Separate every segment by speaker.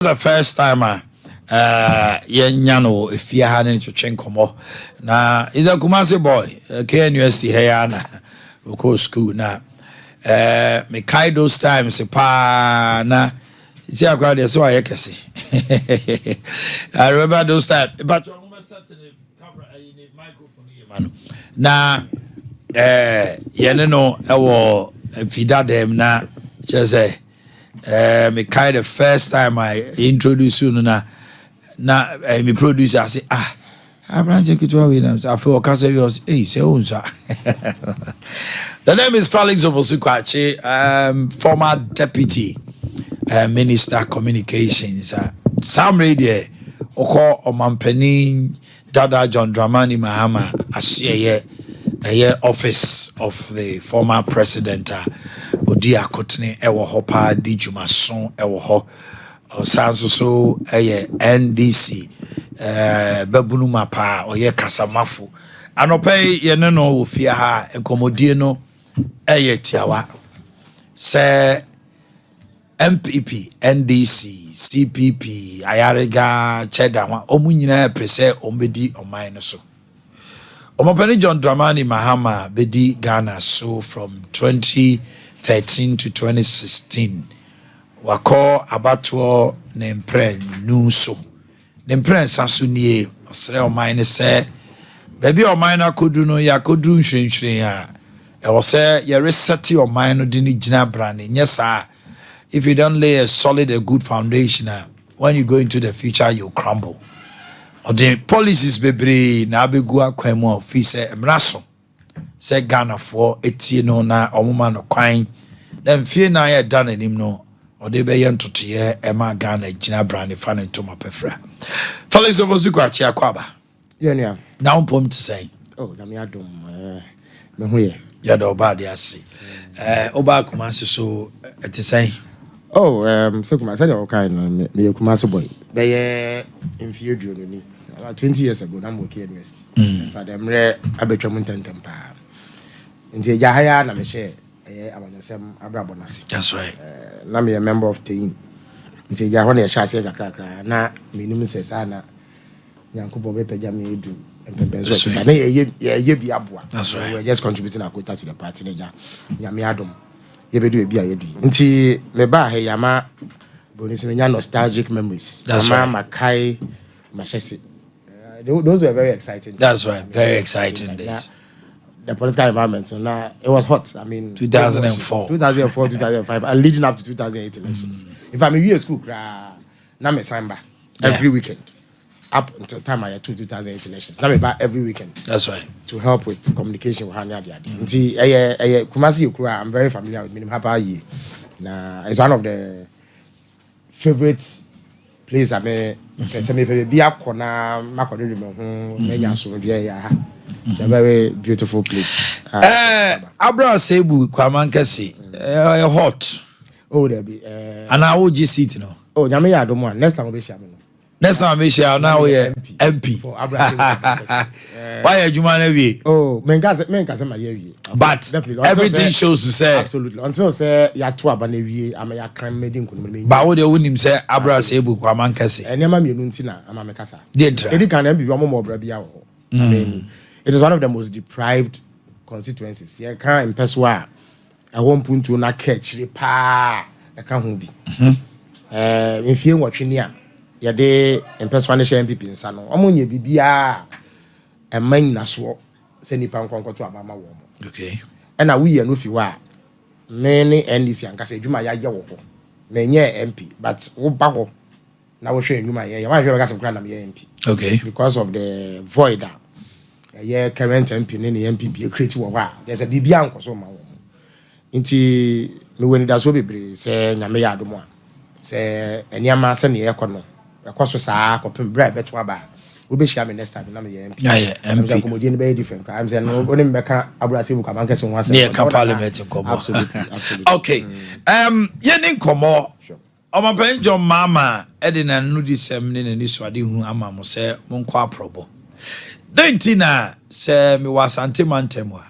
Speaker 1: The first time a yɛnya no wɔ efie ha ne twetwe nkɔmmɔ na he's a Kumasi boy, KNUST ha ya na ɔkɔɔ school na mekae those times paa na sisi akora deɛ sɛ wayɛ kɛse. I remember those times, but microphone na yɛne no ɛwɔ mfida dɛm na kyerɛ sɛ mekae the first time I introduce you no na me producer ase, "Ah, aberante ketewa wei," na afei ɔka sɛ wi ɔsɛ, "Ei, sɛ wo nsa." The name is Felix Ofosu Kwakye, former deputy minister communications. Saa mmerɛ deɛ ɔkɔ ɔmampanin dada John Dramani Mahama asoɛyɛ, ɛyɛ office of the former president a odi akotene ɛwɔ hɔ paa, di dwumaso ɛwɔ hɔ. Ɔsan nso so ɛyɛ NDC babunu ma paa, ɔyɛ kasamafo. Anɔpɛ yi yɛne no wɔ fie ha. Nkɔmmɔdie no ɛyɛ tiawa sɛ NPP, NDC, CPP, Ayariga, Cheddar, wɔn nyinaa pɛ sɛ wɔn bɛdi ɔman no so. Ɔmampanin John Dramani Mahama bɛdi Ghana so from 2013 to 2016. Wakɔ abatoɔ ne mprɛ nu so, ne mprɛ nsa so nie. Ɔsrɛ ɔman no sɛ baabi a ɔman no akɔdu no, yɛakɔdu nhwirenhwiren a ɛwɔ sɛ yɛresɛte ɔman no de no gyina brane. Nyɛ saa, if you don't lay a solid, a good foundation a, when you go into the future, you crumble. Ɔde policies bebree na abɛgu akwan mu a ofi sɛ mmara so sɛ Ghanafoɔ etie no na ɔmoma no kwan na mfie nan a ɛda n'anim no, ɔde bɛyɛ ntotoeɛ ɛma Ghana gyina brane fa ne ntoma pɛfra. Felix Ofosu Kwakye, akɔ aba.
Speaker 2: Yɛ nua.
Speaker 1: Na wo mpom te sɛn?
Speaker 2: Oh, Nyame adom, me ho yɛ.
Speaker 1: Yɛda ɔba ade ase. Ɔba Kumase so ɛte sɛn?
Speaker 2: Oh, sɛ Kumase, sɛdeɛ wɔkae no, meyɛ Kumase boy. Bɛyɛ mfeɛ 20 ni. About 20 years ago, na mewɔ KNUST. Fa dɛ mmerɛ abɛtwa mu ntɛntɛm paa. Nti agya ha yi ara na mehyɛ ɛyɛ amanyɔsɛm abrabɔ no ase.
Speaker 1: That's right.
Speaker 2: Na meyɛ member of TEIN. Nti agya hɔ na yɛhyɛ aseɛ kakrakra na menim sɛ saa na Nyankopɔn bɛpagya me edu mpɛmpɛn so ɛte saa. Na yɛyɛ bi aboa.
Speaker 1: That's right.
Speaker 2: We were just contributing our quota to the party na agya Nyame adom, yɛbɛdu ebi a yɛdu yi. Nti mebaa ha yi ama broni sɛ menya nostalgic memories.
Speaker 1: That's
Speaker 2: ama
Speaker 1: right.
Speaker 2: Makae mahyɛ se. Those were very exciting.
Speaker 1: That's right. Very exciting
Speaker 2: Na
Speaker 1: days.
Speaker 2: the political environment, so now it was hot. I mean,
Speaker 1: 2004.
Speaker 2: 2004, 2005, and leading up to 2008 elections. If I'm in school, na me sign back every weekend up until time I had 2008 elections. Now me back every weekend
Speaker 1: That's right.
Speaker 2: to help with communication with Hani Adi Adi. Nti ɛyɛ Kumasi yɛ kuro a I'm very familiar with. Minim ha paa yie. Na it's one of the favourite place a me pɛ sɛ mepɛ baabi akɔ na makɔdwedwe me ho manya asomdwoeɛ, yɛ ha. It's a very beautiful place. Ah,
Speaker 1: Abra Sebu Kwamankese, hot.
Speaker 2: Oh, there be.
Speaker 1: Anaa wogye seat no?
Speaker 2: Oh, Nyame yɛ adom a, next time wobɛhyia me no.
Speaker 1: Next time mehyia na woyɛ MP.
Speaker 2: For Abra Sebu Kwamankese.
Speaker 1: Wayɛ adwuma no awie.
Speaker 2: Oh, menka sɛ ma yɛ awie.
Speaker 1: But
Speaker 2: Definitely. Until
Speaker 1: everything shows to say
Speaker 2: Absolutely. Until sɛ yɛato aba no awie ama yɛaka mmɛdi nkonim no.
Speaker 1: Ba wo deɛ wonim sɛ Abra Sebu Kwamankese.
Speaker 2: Nneɛma mmienu nti na ama me kasa.
Speaker 1: Deɛ ntra?
Speaker 2: Ɛdi kan na NPP ɔmo ma ɔbra bi wɔ hɔ. I mean, it is one of the most deprived constituencies. Yɛka mpɛ a ɛwɔ mpuntuo na ka akyire paa ɛka ho bi. Mfie 8 ni a yɛde mpɛsoa no hyɛ NPP nsa no, ɔmo nyɛ biribiara a ɛma nyinasoɔ sɛ nipa nkɔnkɔto aba ama wɔn mo. Ɛna woyɛ no fi hɔ a, me ne NDC ankasa adwuma a yɛayɛ wɔ hɔ, menyɛ MP, but woba hɔ na wohwɛ nnwuma a yɛyɛ, woanhwɛ bɛka sɛ koraa na meyɛ MP because of the void a ɛyɛ current MP ne ne NPP create wɔ hɔ a yɛ sɛ biribiara nkɔ so ma wɔn. Nti mewɔ anidasoɔ bebree sɛ Nyame yɛ adom a, sɛ nneɛma sɛnea ɛkɔ no ɛkɔ so saa kɔpem berɛ a ɛbɛto aba a, wobɛhyia me next time na meyɛ MP.
Speaker 1: Ayɛ
Speaker 2: Ɛm sɛ
Speaker 1: MP.
Speaker 2: nkɔmmɔdie no bɛyɛ different koraa. Ɛm sɛ no wo ne me bɛka Abrase bu Kwamankese ho asɛm.
Speaker 1: Ne yɛka parliament nkɔmmɔ.
Speaker 2: Absolutely.
Speaker 1: Okay, yɛne nkɔmmɔ. Ɔmapanyin John Mahama ɛde n'ano di sɛm ne n'ani so ade hu ama mo sɛ monkɔ aprɔbɔ. Dɛn nti na sɛ mewɔ Asante mantam a,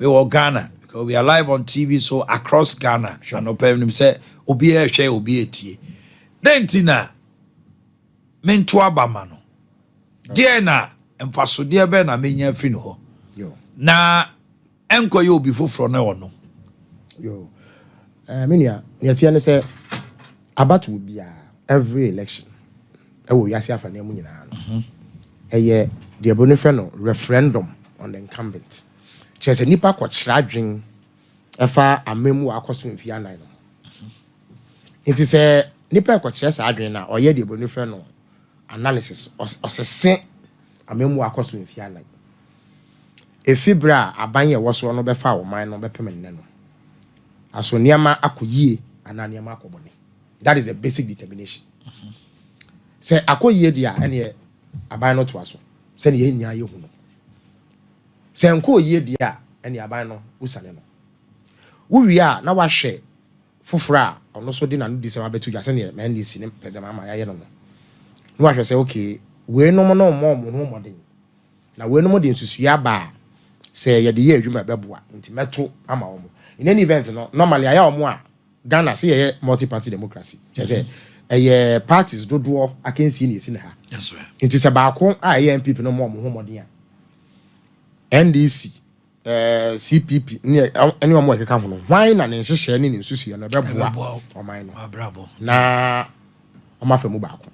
Speaker 1: mewɔ Ghana, because we are live on TV, so across Ghana anɔpɛ nim sɛ obiara hwɛ, obi etie. Dɛn nti na mento aba ma no? Deɛ na mfasodeɛ bɛɛ na menya afiri no hɔ na ɛnkɔyɛ obi foforɔ na ɔno?
Speaker 2: Yo, me nua, nea ɛteɛ ne sɛ abatoɔ biara, every election ɛwɔ wiase afanan mu nyinaa no, ɛyɛ deɛ bɛ no frɛ no referendum on the incumbent. Kyerɛ sɛ nipa kɔkyerɛ adwen ɛfa amamu a akɔ so mfie 4 no. Nti sɛ nipa kɔkyerɛ saa adwen no a, ɔyɛ deɛ bɛ no frɛ no analysis, ɔsese amamu a akɔ so mfie 4 efi berɛ a aban yɛ ɛwɔ soɔ no bɛfa ɔman no bɛpem nnɛ no aso, nneɛma akɔ yie anaa nneɛma akɔ bɔne. That is the basic determination. Sɛ akɔ yie deɛ a, ɛneɛ aban no toa so sɛne yɛn nyinaa yɛhu no. Sɛ nkɔ yie deɛ a, ɛneɛ aban no wosane no. Wowie a, na wahwɛ foforɔ a ɔno nso de n'ano di sɛm abɛto dwa, sɛneɛ ma NDC ne President Mahama yɛayɛ no, na wahwɛ sɛ okay, weinom no mmɔ ɔmo ho mmɔden na weinom de nsusua aba a sɛ yɛde yɛ adwuma ɛbɛboa, nti mɛto ama wɔn. In any event no, normally ayɛ wɔn a Ghana sɛ yɛyɛ multi party democracy, kyerɛ sɛ ɛyɛ parties dodoɔ akansie na esi ne ha. Nti sɛ baako a ɛyɛ NPP no mmɔ ɔmo ho mmɔden a, NDC, CPP ne ɛne ɔmo a ɛkeka ho no, hwan na ne nhyehyɛ ne ne nsusua no ɛbɛboa
Speaker 1: Ɛbɛboa
Speaker 2: ɔman no
Speaker 1: abrabɔ
Speaker 2: na ɔmo afa mu baako?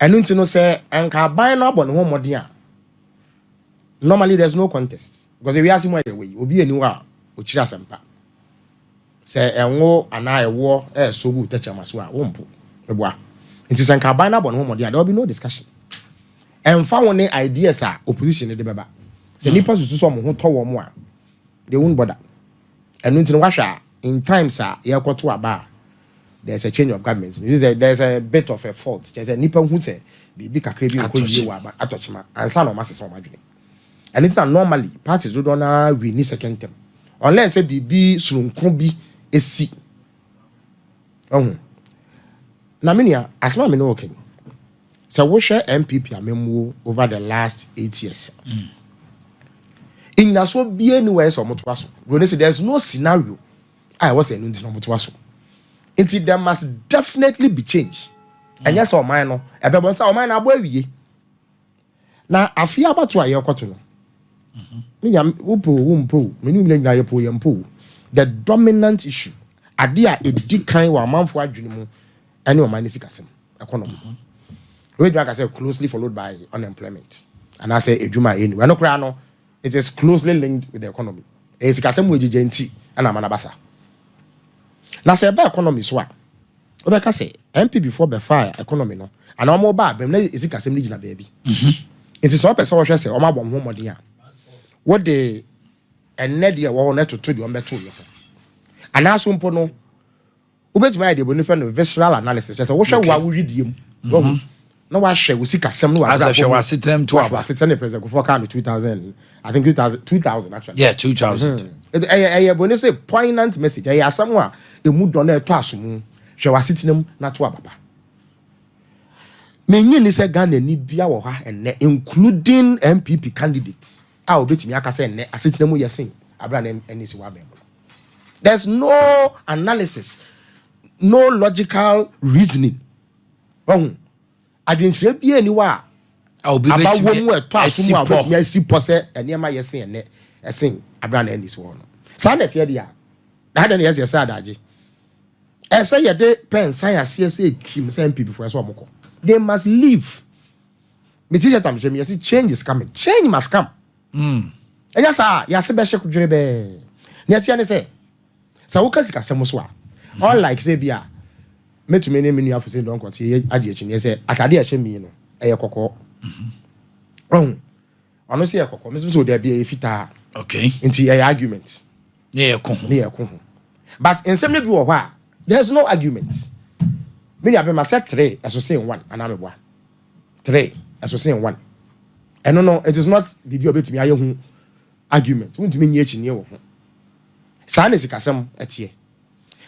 Speaker 2: Ɛno nti no, sɛ nka aban no abɔ ne ho mmɔden a, normally there's no contest, because ewiase mu ayɛ wei, obi eni hɔ a okyiri asɛmpa sɛ ɛnwo anaa ɛwoɔ ɛɛso gu tɛkyɛma so a wompo ɛboa. Nti sɛ nka aban no abɔ ne ho mmɔden a, there will be no discussion. Ɛnfa wo ne ideas a opposition de bɛba. Sɛ nipa susu sɛ ɔmo ho tɔ wɔn a, they won't bother. Ɛno nti no, wahwɛ a, in times a yɛkɔto aba a there's a change of government, you see, there's a bit of a fault, kyerɛ sɛ nipa hu sɛ biribi kakra bi nkɔ yie wɔ aba atɔkyema ansa na ɔmo asesa ɔmo adwene. Ɛno nti na normally parties dodoɔ naa win ni second term unless sɛ biribi soronko bi esi ɔho. Na me nua, asɛm a me ne wɔ kɛn sɛ wohwɛ NPP amemmuo over the last 8 years, nnyinasoɔ bie ni wɔyɛ sɛ ɔmo toa so. Broni sɛ there is no scenario a ɛwɔ sɛ ɛno nti na ɔmo toa so, nti there must definitely be change. Ɛnyɛ sɛ ɔman no ɛbɛbɔ nsa, ɔman no abɔ awie na afei abato a yɛrekɔto no, me nya wopo wo mpo me ne nyina nyinaa yɛpo yɛn mpo, the dominant issue, ade a ɛdi kan wɔ amanfoɔ adwene mu, ɛne ɔman no sikasɛm, economy. Wei aka sɛ closely followed by unemployment anaasɛ edwuma a ɛni ɛno koraa no, it is closely linked with the economy. Ɛyɛ sikasɛm wɔ egyigya nti ɛna ama n'abasa. Na sɛ ɛba economy so a, wobɛka sɛ NPP foɔ bɛfa economy no anaa wɔn ba abɛm na sikasɛm no gyina baabi. Nti sɛ ɔpɛ sɛ wɔhwɛ sɛ wɔn abɔ wɔn ho mmɔden a, wɔde ɛnɛ deɛ ɛwɔ hɔ no ɛtoto deɛ wɔn bɛto yɛ ho, anaaso mpo no wobɛtumi ayɛ deɛ bɔne fɛ no visceral analysis, kyerɛ sɛ wohwɛ wo a wohwedie mu wahu na wahwɛ wo sikasɛm no.
Speaker 1: Asɛ hwɛ w'asetenam to aba.
Speaker 2: W'asetena ne President Kufuor kaa no 2000, I think 2000, 2000 actually.
Speaker 1: Yeah, 2000.
Speaker 2: Ɛyɛ bɔne sɛ poignant message, ɛyɛ asɛm a emu dɔ na ɛtɔ aso mu. Hwɛ w'asetena mu na to aba pa. Menyi ni sɛ Ghana ni bia wɔ ha ɛnɛ, including NPP candidates, a obetumi aka sɛ ɛnɛ asetena mu yɛ sen abira na ɛne si wɔ abɛn mu no. There's no analysis, no logical reasoning. Ɔhu adwenkyerɛ bia ni hɔ a
Speaker 1: a obi
Speaker 2: aba
Speaker 1: bɛtumi
Speaker 2: wɔ mu ɛtɔ aso mu a
Speaker 1: asi pɔ.
Speaker 2: Obetumi asi pɔ sɛ nneɛma yɛ sen ɛnɛ ɛsen abira na ɛne si wɔ no. Saa na ɛteɛ deɛ a, na adɛn na yɛsɛ yɛsɛ adagye ɛsɛ yɛde pɛn san aseɛ sɛ ekim sɛ NPP foɔ ɛsɛ ɔmo kɔ? They must leave. Me t-shirt am hyɛ mi, yɛsi change is coming, change must come. Ɛnyɛ saa yɛase bɛhyɛ dwere bɛɛ. Nea ɛteɛ ne sɛ woka sikasɛm so a, unlike sɛ bi a mɛtumi ne me nua fo sɛ dɔnkɔte yɛ agye akyi neɛ sɛ atade a ɛhyɛ mi no ɛyɛ kɔkɔɔ, ɔhu ɔno sɛ yɛ kɔkɔɔ, mesɛ sɛ ɔde ɛyɛ fitaa. Nti ɛyɛ argument.
Speaker 1: Ne yɛ ko ho.
Speaker 2: Ne yɛ ko ho, but nsɛm no bi wɔ hɔ a there is no argument. Me nua bɛma sɛ three ɛso sen one anaa meboa? Three ɛso sen one, ɛno no it is not biribi a obetumi ayɛ ho argument, wontumi nyi akyinnye wɔ ho. Saa na sikasɛm ɛteɛ.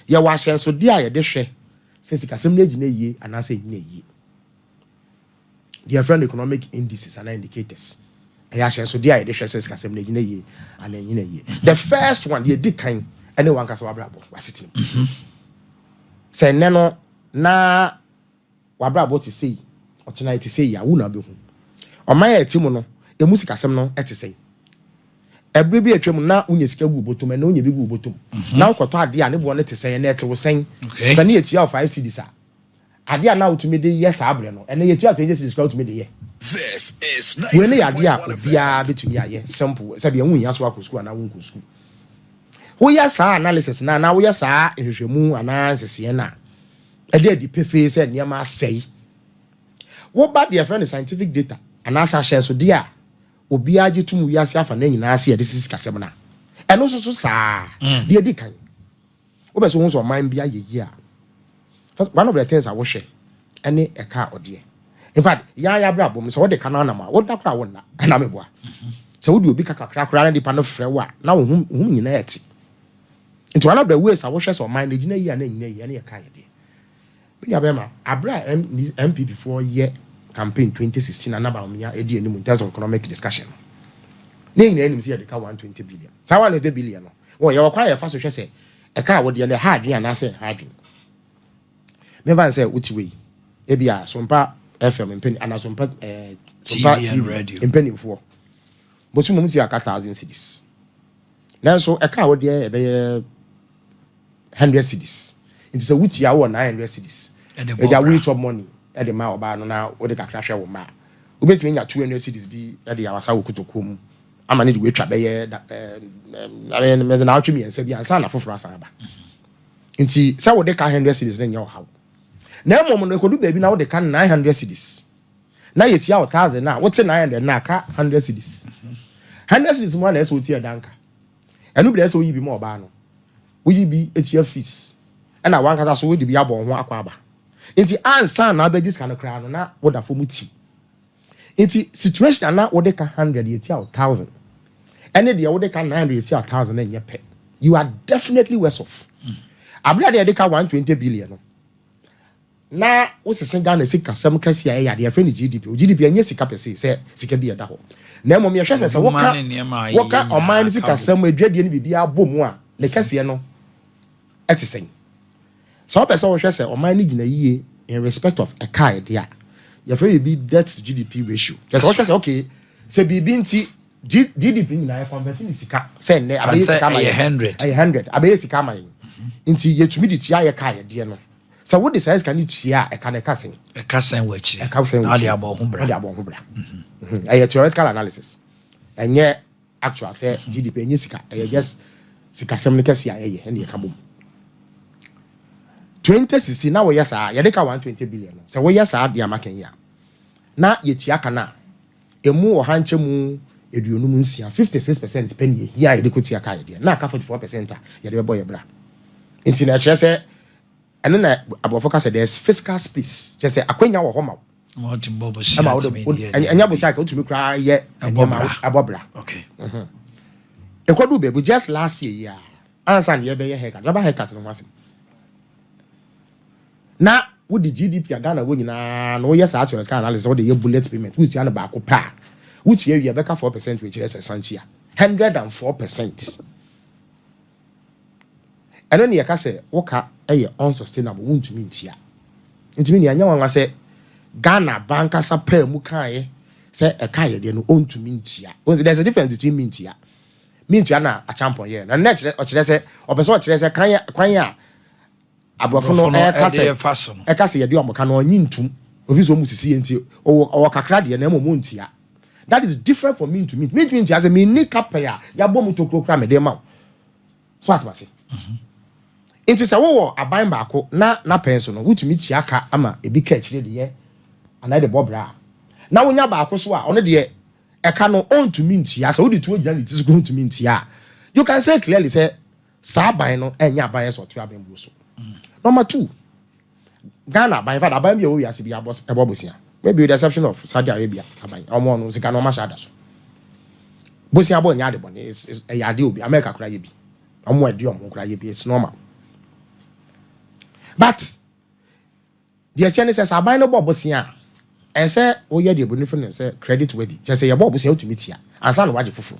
Speaker 2: Yɛwɔ ahyɛnsodeɛ a yɛde hwɛ sɛ sikasɛm no agyina yie anaasɛ ɛnyina yie, deɛ yɛfrɛ no economic indices anaa indicators. Ɛyɛ ahyɛnsodeɛ a yɛde hwɛ sɛ sikasɛm no agyina yie anaa ɛnyina yie. The first one, deɛ ɛdi kan, ɛne wankasa wabrabɔ, wasetena mu. Sɛ nnɛ no Na wabrabɔ te sei, ɔkyena te sei a, wo na bɛhu. Ɔman a ɛte mu no, emu sikasɛm no ɛte sɛn? Ɛberɛ bi atwa mu na wonya sika gu bɔtɔm, ɛna wonya bi gu bɔtɔm na wokɔtɔ adeɛ a, ne boɔ no te sɛn? Ɛna ɛte wo sɛn? Sɛ ne yɛtua wo 5 cedis a, adeɛ a na wotumi de yɛ saa berɛ no, ɛnɛ yɛtua 20 cedis koraa, wotumi de yɛ?
Speaker 3: This is
Speaker 2: Wei ne yɛ adeɛ a
Speaker 3: 93.1 FM.
Speaker 2: obiara bɛtumi ayɛ simple, sɛdeɛ ɛho hia so akɔ sukuu anaa wonkɔ sukuu. Woyɛ saa analysis na anaa woyɛ saa nhwehwɛmu anaa nseseɛ no a, ɛde adi pefee sɛ nneɛma asɛe. Woba deɛ yɛfrɛ no scientific data anaasɛ ahyɛnsodeɛ a obiara gye tum wiase afa ne nyinaa se yɛde sisi kasɛm no a, ɛno nso so saa. Deɛ di kan, wobɛ sɛ wohu sɛ ɔman bi ayɛ yie a, first, one of the things a wohwɛ ɛne ɛka a ɔdeɛ. In fact, yɛa yɛ abrabɔ mu, sɛ wode ka no anam a, woda koraa wonna ɛna meboa sɛ wode obi ka kakra koraa na nipa no frɛ wo a, na wo ho nyinaa ɛte. Nti one of the ways a wohwɛ sɛ ɔman no gyina yie a na nyina yie ɛne yɛka yɛ deɛ, me nua bɛrima, aberɛ a NPP foɔ yɛ campaign 2016 na naba Bawumia ɛdi anim in terms of economic discussion no, ne nyinaa anim sɛ yɛde ka 120 billion. Saa 120 billion no, wɔ yɛwɔ kwan a yɛfa so hwɛ sɛ ɛka a wɔdeɛ no ɛha adwene anaasɛ ɛha adwene. Memfa n sɛ wote wei, ebi a Sompa FM mpani anaa Sompa
Speaker 1: TV and
Speaker 2: TV
Speaker 1: radio.
Speaker 2: mpanimfoɔ bosom mu tua aka 1,000 cedis, nanso ɛka a wɔdeɛ ɛbɛyɛ 100 cedis. Nti sɛ wotua, wowɔ 900 cedis.
Speaker 1: Ɛde bɔ
Speaker 2: ɛgya
Speaker 1: bra.
Speaker 2: Woyi chop money ɛde ma ɔbaa no na wode kakra hwɛ wo mma a, wobɛtumi anya 200 cedis bi ɛde awasa wɔ kotokuo mu ama ne de woatwa bɛyɛ da ɛɛ naawɔtwe 3 bi ansa na foforɔ asan aba. Nti sɛ wode ka 100 cedis no nyɛ ɔhaw, na mmom no, ɛkɔdu baabi na wode ka 900 cedis na yɛtua wo 1,000 na wote 900 na aka 100 cedis. 100 cedis mu a na ɛsɛ wotua danka, ɛno bi na ɛsɛ woyi bi ma ɔbaa no, woyi bi etua fees, ɛna wankasa so wode bi abɔ wo ho akɔ aba. Nti ansa na abɛgye sika no koraa no, na woda fam ti. Nti situation a na wode ka 100 yɛtua wo 1,000 ɛne deɛ wode ka 900 yɛtua wo 1,000 na nyɛ pɛ, you are definitely worse off. Abere a deɛ yɛde ka 120 billion no na wosese Ghana sikasɛm kɛse a ɛyɛ adeɛ yɛfrɛ no GDP. O GDP ɛnyɛ sika pɛse sɛ sika bi ɛda hɔ, na mmom yɛhwɛ sɛ
Speaker 1: Adwuma
Speaker 2: wɔka
Speaker 1: ne nneɛma a yɛyɛ
Speaker 2: wɔka
Speaker 1: nyinaa
Speaker 2: ɔman no
Speaker 1: ka bom.
Speaker 2: sikasɛm, adwadie no, biribiara bɔ mu a, ne kɛseɛ no ɛte sɛn. Sɛ wopɛ sɛ wohwɛ sɛ ɔman no gyina yie in respect of ɛka a yɛde a, yɛfrɛ biribi debt to GDP ratio. Kyerɛ sɛ wohwɛ sɛ, okay, sɛ biribi nti GDP nyinaa yɛ convert ne sika sɛ nnɛ abɛyɛ
Speaker 1: sɛ
Speaker 2: sika ama
Speaker 1: ɛyɛ
Speaker 2: yɛn.
Speaker 1: 100.
Speaker 2: Ɛyɛ 100, abɛyɛ sika ama yɛn, nti yɛtumi de tua yɛ ka a yɛdeɛ no. Sɛ wode saa sika no tua a, ɛka no ɛka sɛn?
Speaker 1: Ɛka sɛn wɔ akyire?
Speaker 2: Ɛka sɛn wɔ
Speaker 1: Na wode
Speaker 2: akyire?
Speaker 1: abɔ ho bra.
Speaker 2: Wode abɔ ho bra. Ɛyɛ theoretical analysis, ɛnyɛ actual sɛ GDP ɛnyɛ sika, ɛyɛ just sikasɛm no kɛse a ɛyɛ ɛne yɛka bom. 2016 na wɔyɛ saa, yɛde ka 120 billion no, sɛ wɔyɛ saa deɛ ama kan yi a, na yɛtua ka no a, emu 156%, 56% pɛ ne yɛhia a yɛde kɔtua ka yɛdeɛ, na aka 44% a yɛde bɛbɔ yɛ bra. Nti na ɛkyerɛ sɛ ɛno na aborɔfo ka sɛ there's fiscal space, kyerɛ sɛ akwanya wɔ hɔ ma wo
Speaker 1: wɔte mbɔ bosia.
Speaker 2: Ɛma wode
Speaker 1: tumi de yɛ
Speaker 2: ɛnyɛ bosia ka wotumi koraa yɛ
Speaker 1: Ɛbɔ
Speaker 2: nneɛma.
Speaker 1: bra.
Speaker 2: Ɛbɔ bra. Ɛkɔdu baabi just last year yi a, ansa ne yɛbɛyɛ haircut, yɛba haircut no ho asɛm na wode GDP a Ghana wɔ nyinaa na woyɛ saa theoretical analysis, wode yɛ bullet payment, wotua no baako pɛ a, wotua wie a, bɛka 4% wɔ kyerɛ sɛ sankyia 104%. Ɛno ne yɛka sɛ woka ɛyɛ unsustainable, wontumi ntua. Nti me nua, nyɛ nwanwa sɛ Ghana bankasa pɛɛ mu kaeɛ sɛ ɛka yɛ deɛ no ɔntumi ntua. Wɔn there's a difference between me ntua, me ntua na Acheampong yɛ na nnɛ kyerɛ ɔkyerɛ sɛ ɔpɛ sɛ ɔkyerɛ sɛ kwan a aborɔfo no
Speaker 1: Aborɔfo no
Speaker 2: ɛka
Speaker 1: ɛde
Speaker 2: sɛ
Speaker 1: ɛfa so no.
Speaker 2: Ɛka sɛ yɛde ɔmo ka no, ɔnye ntum ofi so ɔmo sisi yɛ, nti ɔwɔ kakra deɛ na ɛmo ɔmo ntua. That is different from me ntumi me ntumi ntua sɛ me ni kapɛ a yabɔ mu tokuro kora me de ma wo so atema se. Nti sɛ wowɔ aban baako na n'apɛn so no, wotumi tua ka ama ebi ka akyire de yɛ anaa de bɔ bra a, na wonya baako so a, ɔno deɛ ɛka no ɔntumi ntua, sɛ wode tuo gyina ne ti so kora ɔntumi ntua a, you can say clearly sɛ saa aban no ɛnyɛ aban yɛ sɛ ɔto aban buo so. Number two, Ghana aban, in fact, aban bi a ɛwɔ wiase bi abɔ ɛbɔ bosia, maybe with the exception of Saudi Arabia aban, ɔmo ɔno sika no ɔmo ahyɛ ada so. Bosia bɔ nyɛ ade bɔne, ɛyɛ ade obi America kora yɛ bi, ɔmo ɛdi ɔmo kora yɛ bi, it's normal. But deɛ ɛsiɛ ne sɛ aban no bɔ bosia a, ɛsɛ woyɛ deɛ buroni fɛ no sɛ credit worthy, kyerɛ sɛ yɛbɔ bosia, wotumi tua ansa na wagye foforɔ.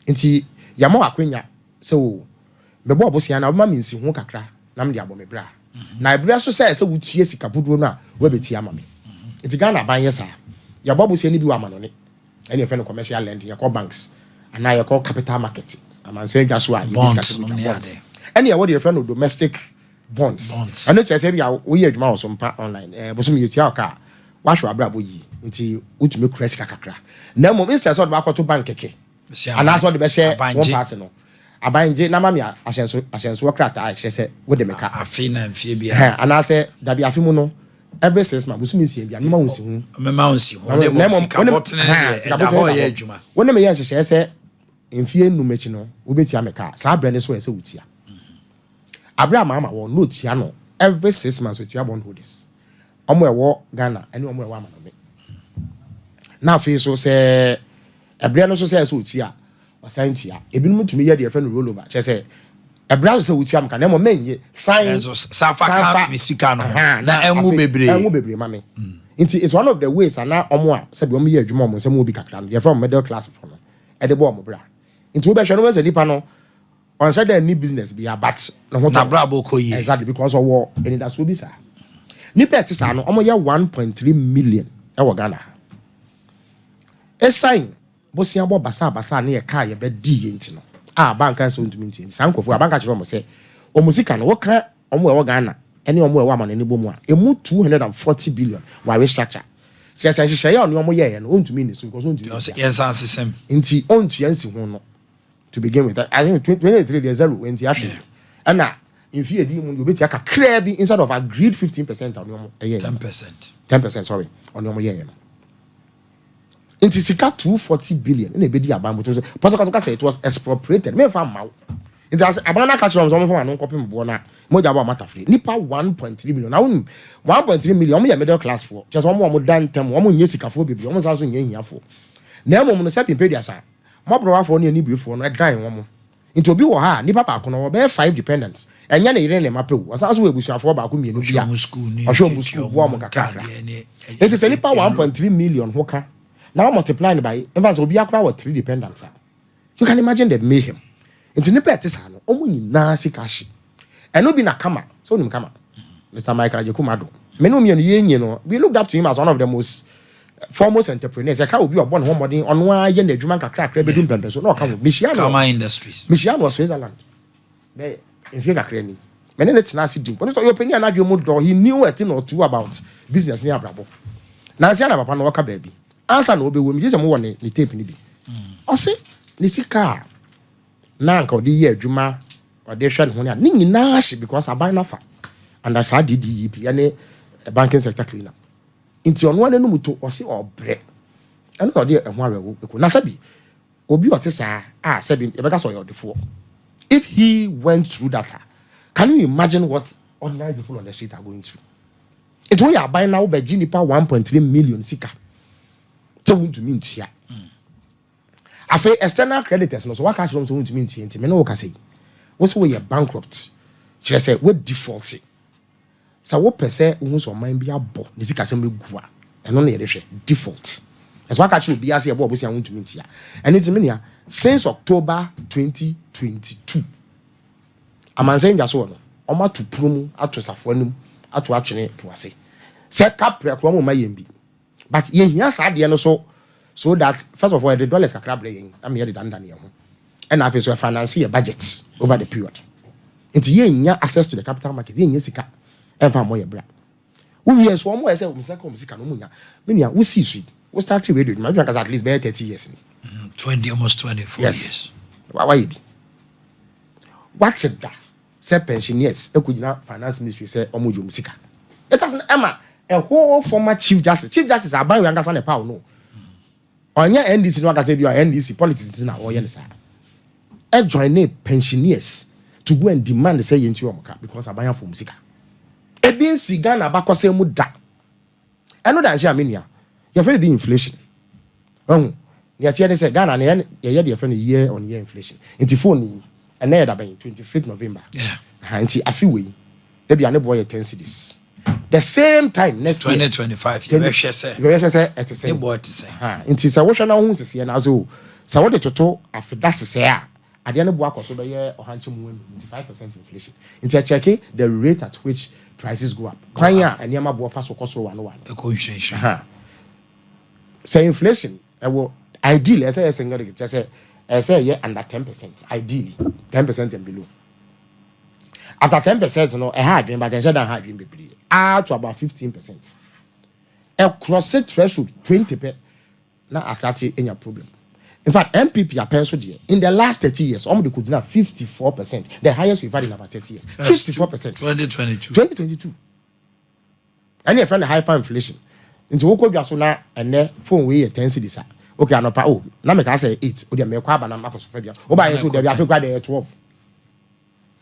Speaker 2: Nti yɛma wɔ akwanya sɛ o mebɔ bosia na wobɛma me nsi ho kakra na mede abɔ me bra. Na ɛberɛ so sɛ sɛ wotua sika buduo no a, woabɛtua ama me. Nti Ghana aban yɛ saa. Yɛbɔ bosia no bi wɔ amanɔne, ɛne yɛfrɛ no commercial lending. Yɛkɔ banks anaa yɛkɔ capital market, amansan dwa so a yɛdi
Speaker 1: Bonds
Speaker 2: sika
Speaker 1: no
Speaker 2: sɛ
Speaker 1: ne
Speaker 2: bonds.
Speaker 1: ade.
Speaker 2: Ɛne yɛwɔ deɛ yɛfrɛ no domestic bonds.
Speaker 1: Bonds.
Speaker 2: Ɛno kyerɛ sɛ bi a woyɛ adwuma wɔ so mpa online, bosom yɛtua wo ka a, woahwɛ w'abrabɔ yie nti wotumi kura sika kakra. Na mmom instead sɛ ɔde bakɔto bank kɛkɛ
Speaker 1: Bɛsi
Speaker 2: anaasɛ ɔde bɛhyɛ
Speaker 1: aban
Speaker 2: wɔn
Speaker 1: gye.
Speaker 2: paase no, aban gye na ma me ahyɛnsoɔ krataa a ɛkyerɛ sɛ wode me ka.
Speaker 1: Afe na mfie bia.
Speaker 2: Ɛhɛn, anaasɛ dabi, afe mu no, every 6 months, bosom 6 bia, mema wo nsi ho.
Speaker 1: Mɛma wo nsi ho ne
Speaker 2: Na
Speaker 1: mmom sika bɔtene deɛ
Speaker 2: sika
Speaker 1: ɛda
Speaker 2: bɔtene
Speaker 1: hɔ
Speaker 2: da
Speaker 1: yɛ
Speaker 2: hɔ.
Speaker 1: adwuma.
Speaker 2: Wo ne meyɛ nhyehyɛeɛ sɛ mfie 5 akyi no wobɛtua me ka. Saa berɛ no so ɛ sɛ wotua. Aberɛ a maama wɔ na otua no every 6 months, otua bond holders, ɔmo ɛwɔ Ghana ɛne ɔmo ɛwɔ amanɔne. Na afei so sɛ ɛberɛ no so sɛ ɛsɛ otua, ɔsan tua. Ebinom tumi yɛ deɛ yɛfrɛ no roll over, kyerɛ sɛ ɛberɛ so sɛ wotua me ka na mmom mɛnyɛ san.
Speaker 1: Ɛnso san fa ka me sika no ho
Speaker 2: Aha,
Speaker 1: na ɛnwo
Speaker 2: afei
Speaker 1: bebree.
Speaker 2: Ɛnwo bebree ma me. Nti it's one of the ways ana ɔmo a sɛbi ɔmo yɛ adwuma, ɔmo nsɛm wɔ bi kakra no, yɛfrɛ ɔmo middle class fo no, ɛde bɔ ɔmo bra. Nti wobɛhwɛ no, wɔn sɛ nipa no ɔnsɛ dɛ ni business bi a, but ne ho tɔ.
Speaker 1: Na brabɔ kɔ yie.
Speaker 2: Exactly, because ɔwɔ anidasoɔ bi. Saa nipa ɛte saa no, ɔmo yɛ 1.3 million ɛwɔ Ghana ha. Ɛsan bosia bɔ basabasa ne yɛ kaa yɛbɛdi yɛ nti no a, banka nso ntumi ntua. Nti saa nkurɔfoɔ, abanka kyerɛ ɔmo sɛ ɔmo sika no, wɔka ɔmo ɛwɔ Ghana ɛne ɔmo ɛwɔ amanani bɔ mu a, emu 240 billion wɔ restructure, kyerɛ sɛ nhyehyɛeɛ a ɔne ɔmo yɛɛ no, ɔntumi ni so because ɔntumi
Speaker 1: Ɔsɛ
Speaker 2: ntua.
Speaker 1: yɛnsan sesɛm.
Speaker 2: Nti ɔntua nsi ho no to begin with. I think 2023 deɛ, zero nti ahwɛ. Ɛna mfe edi mu no, obetua kakraa bi instead of agreed 15% a ɔne ɔmo ɛyɛ.
Speaker 1: 10%.
Speaker 2: 10%, sorry, ɔne ɔmo yɛɛ no. Nti sika 240 billion ɛna ebedi aban mu so pɔtɔkɔtɔ kasa it was expropriated, mɛnfa mma wo. Nti ase aban n'aka kyerɛ wɔn sɛ ɔmo fa wɔn ano nkɔpem boɔ na mogya bɔ ɔmo atafere nipa 1.3 million. Na wɔn 1.3 million, ɔmo yɛ middle class foɔ, kyerɛ sɛ ɔmo a ɔmo da ntɛm, ɔmo nyɛ sikafoɔ bebree, ɔmo nsa so nyɛ hiafoɔ. Na emom no, sɛ pimpe duasa mɔborɔwafoɔ ne anibuefoɔ no ɛdan wɔn. Nti obi wɔ ha a, nipa baako no ɔbɛyɛ five dependents, ɛnyɛ ne yere ne ma pew, ɔsan so wɔ abusuafoɔ baako mmienu bi a
Speaker 1: ɔhwɛ ɔmo school ne
Speaker 2: ɔhwɛ ɔmo
Speaker 1: tuatua
Speaker 2: school, boa ɔmo
Speaker 1: ɔmo
Speaker 2: kakrakra.
Speaker 1: ntaadeɛ ne
Speaker 2: Nti sɛ nipa 1.3 million ho ka na wɔn multiply no by, nfa sɛ obi akora wɔ three dependents a, you can imagine the mayhem. Nti nipa ɛte saa no, ɔmo nyinaa sika ahye. Ɛno bi na kama sɛ onim kama Mr Michael Agyekum Addo, mene mmienu yɛn nyi no, we looked up to him as one of the most foremost entrepreneurs. Ɛka obi a ɔbɔ ne ho mmɔden, ɔno ara yɛ n'adwuma nkakrakra bɛdu mpɛmpɛ so na ɔka ho. Mehyia no
Speaker 1: Kama Industries.
Speaker 2: Mehyia no wɔ Switzerland bɛyɛ mfie kakra ni. Mene ne tena ase di nkɔ ɔno sɛ ɔyɛ ɔpanin a n'adwene mu dɔ. He knew a thing or two about business ne abrabɔ. Nansi ana papa no wɔka baabi ansa na ɔbɛwɔ mu gye sɛ mowɔ ne tape no bi. Ɔse ne sika a na anka ɔde yɛ adwuma, ɔde hwɛ ne ho ne ade ne nyinaa hye because aban nafa under saa DDEP ɛne banking sector cleaner. Nti ɔno ara n'anum to ɔse ɔbrɛ. Ɛno na ɔde ɛho awerɛho ɛkɔ. Na sɛbi obi ɔte saa a, sɛbi yɛbɛka sɛ ɔyɛ ɔdefoɔ, if he went through that a, can you imagine what ordinary people on the street are going through? Nti woyɛ aban na wobɛgye nipa 1.3 million sika sɛ wontumi ntua. Afei external creditors no so, waka kyerɛ wɔn sɛ wontumi ntua. Nti me ne wo kasa yi, wo sɛ woyɛ bankrupt, kyerɛ sɛ wo default. Sɛ wopɛ sɛ wohu sɛ ɔman bi abɔ ne sikasɛm egu a, ɛno na yɛde hwɛ default. Ɛsɛ waka kyerɛ obiara sɛ yɛbɔ ɔbosia wontumi ntua. Ɛno nti me nua, since October 2022, amansan dwa so wɔ no, ɔmo ato puro mu, ato safoa no mu, ato akyene po ase sɛ kaprɛ korɔ ɔmo ma yɛn bi. But yɛhia saa adeɛ no so that first of all, yɛde dollars kakra brɛ yɛn ama yɛde dandan yɛn ho, ɛna afei so finance yɛ budget over the period. Nti yɛnya access to the capital market, yɛnya sika ɛmfa mmɔ yɛ bra. Wowie so, ɔmo yɛ sɛ ɔmo sika, ɔmo sika no ɔmo nya. Me nua, wosi so yi, wo start radio dwuma adwuma kasa at least bɛyɛ 30 years ni.
Speaker 1: 20, almost 24 years.
Speaker 2: Wayɛ bi wate da sɛ pensioners ɛkɔgyina Finance Ministry sɛ ɔmo gye ɔmo sika. It has ɛma a whole former chief justice, chief justice aban wei ankasa ne paw no, ɔnyɛ NDC no ankasa bi a NDC politics na ɔyɛ ne saa, ɛjoin ne pensioners to go and demand sɛ yɛn ti ɔmo ka because aban afɔ ɔmo sika. Ebi nsi Ghana abakɔsɛm mu da. Ɛno da nhyɛ a, me nua, yɛfrɛ bi inflation. Ɔhu nea teɛ ne sɛ Ghana ne yɛyɛ deɛ yɛfrɛ no year on year inflation. Nti phone yi, ɛnɛ yɛ dabɛn? 25th November. Ha, nti afe wei ebi a ne boɔ yɛ 10 cedis. The same time next year,
Speaker 1: 2025, yɛbɛhwɛ sɛ
Speaker 2: yɛbɛhwɛ sɛ ɛte sɛ
Speaker 1: ne boɔ te sɛ.
Speaker 2: Ha, nti sɛ wohwɛ na wohu seseɛ na so sɛ wode toto afeda sesɛɛ a, adeɛ no bo akɔ so bɛyɛ 105, nti 5% inflation. Nti ɛkyɛke the rate at which Prices go up. Kwan a nneɛma boɔ fa so kɔ soro wano wano.
Speaker 1: Ɛkɔ nhwirenhwiren.
Speaker 2: Sɛ inflation ɛwɔ ideally, ɛsɛ yɛ single digit, kyerɛ sɛ ɛsɛ yɛ under 10%, ideally 10% and below. After 10% no, ɛha adwene, but ɛnhyɛ dan ha adwene bebree ah to about 15%. Ɛcross threshold 20 pɛ na asate enya problem. In fact, NPP apɛn so deɛ, in the last 30 years, ɔmo de ko gyina 54%, the highest we've had in about 30 years, 54%.
Speaker 1: 2022.
Speaker 2: 2022. Ɛne yɛfrɛ no hyperinflation. Nti wokɔ dwa so na ɛnɛ phone wei yɛ 10 cedis a, okay, anɔpa o na meka sɛ 8, o deɛ mɛkɔ aba na makɔ so fɛ bia woba yɛ so dabi, afei kora deɛ yɛ 12,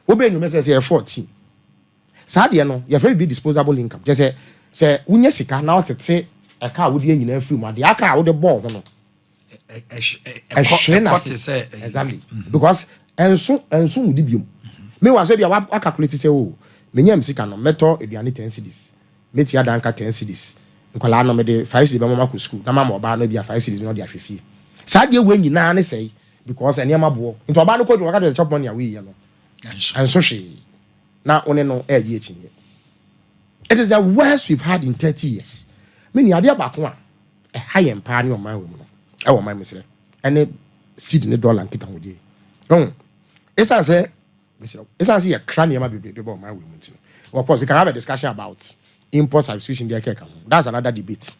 Speaker 2: wobɛ nnwuma sɛ yɛ 14. Saa deɛ no yɛfrɛ bi disposable income, kyerɛ sɛ wonya sika na wotete ɛka a wode nyinaa firi mu, adeɛ aka a wode bɔɔ ho no ɛhwere
Speaker 1: ɛkɔ
Speaker 2: n'ase.
Speaker 1: Te sɛ
Speaker 2: Exactly, because ɛnso wudi biom. Meanwhile, sɛ bi a wa calculate sɛ o menya m sika no, mɛtɔ aduane 10 cedis, mɛtua danka 10 cedis, nkwadaa no mede 5 cedis bɛma makɔ school na mama ɔbaa no bi a 5 cedis na ɔde ahwɛ fie. Saa deɛ wei nyinaa ne sɛe because nneɛma boɔ. Nti ɔbaa no kɔ dwuma, wɔka kyerɛ sɛ chop money a woyɛ no
Speaker 1: ɛnso
Speaker 2: ɛnso hwee na wo ne no ɛregye akyinnye. It is the worst we've had in 30 years. Me nua, adeɛ baako a ɛha yɛn paa ne ɔman wɔ mu no, ɛwɔ ɔman mu srɛ, ɛne cedi ne dollar nkitahodie ɔn. Ɛsiane sɛ mesrɛ, ɛsiane sɛ yɛkra nneɛma bebree bɛ ɔman wɔ mu nti no, of course we can have a discussion about import substitution deɛ kɛka ho. That's another debate,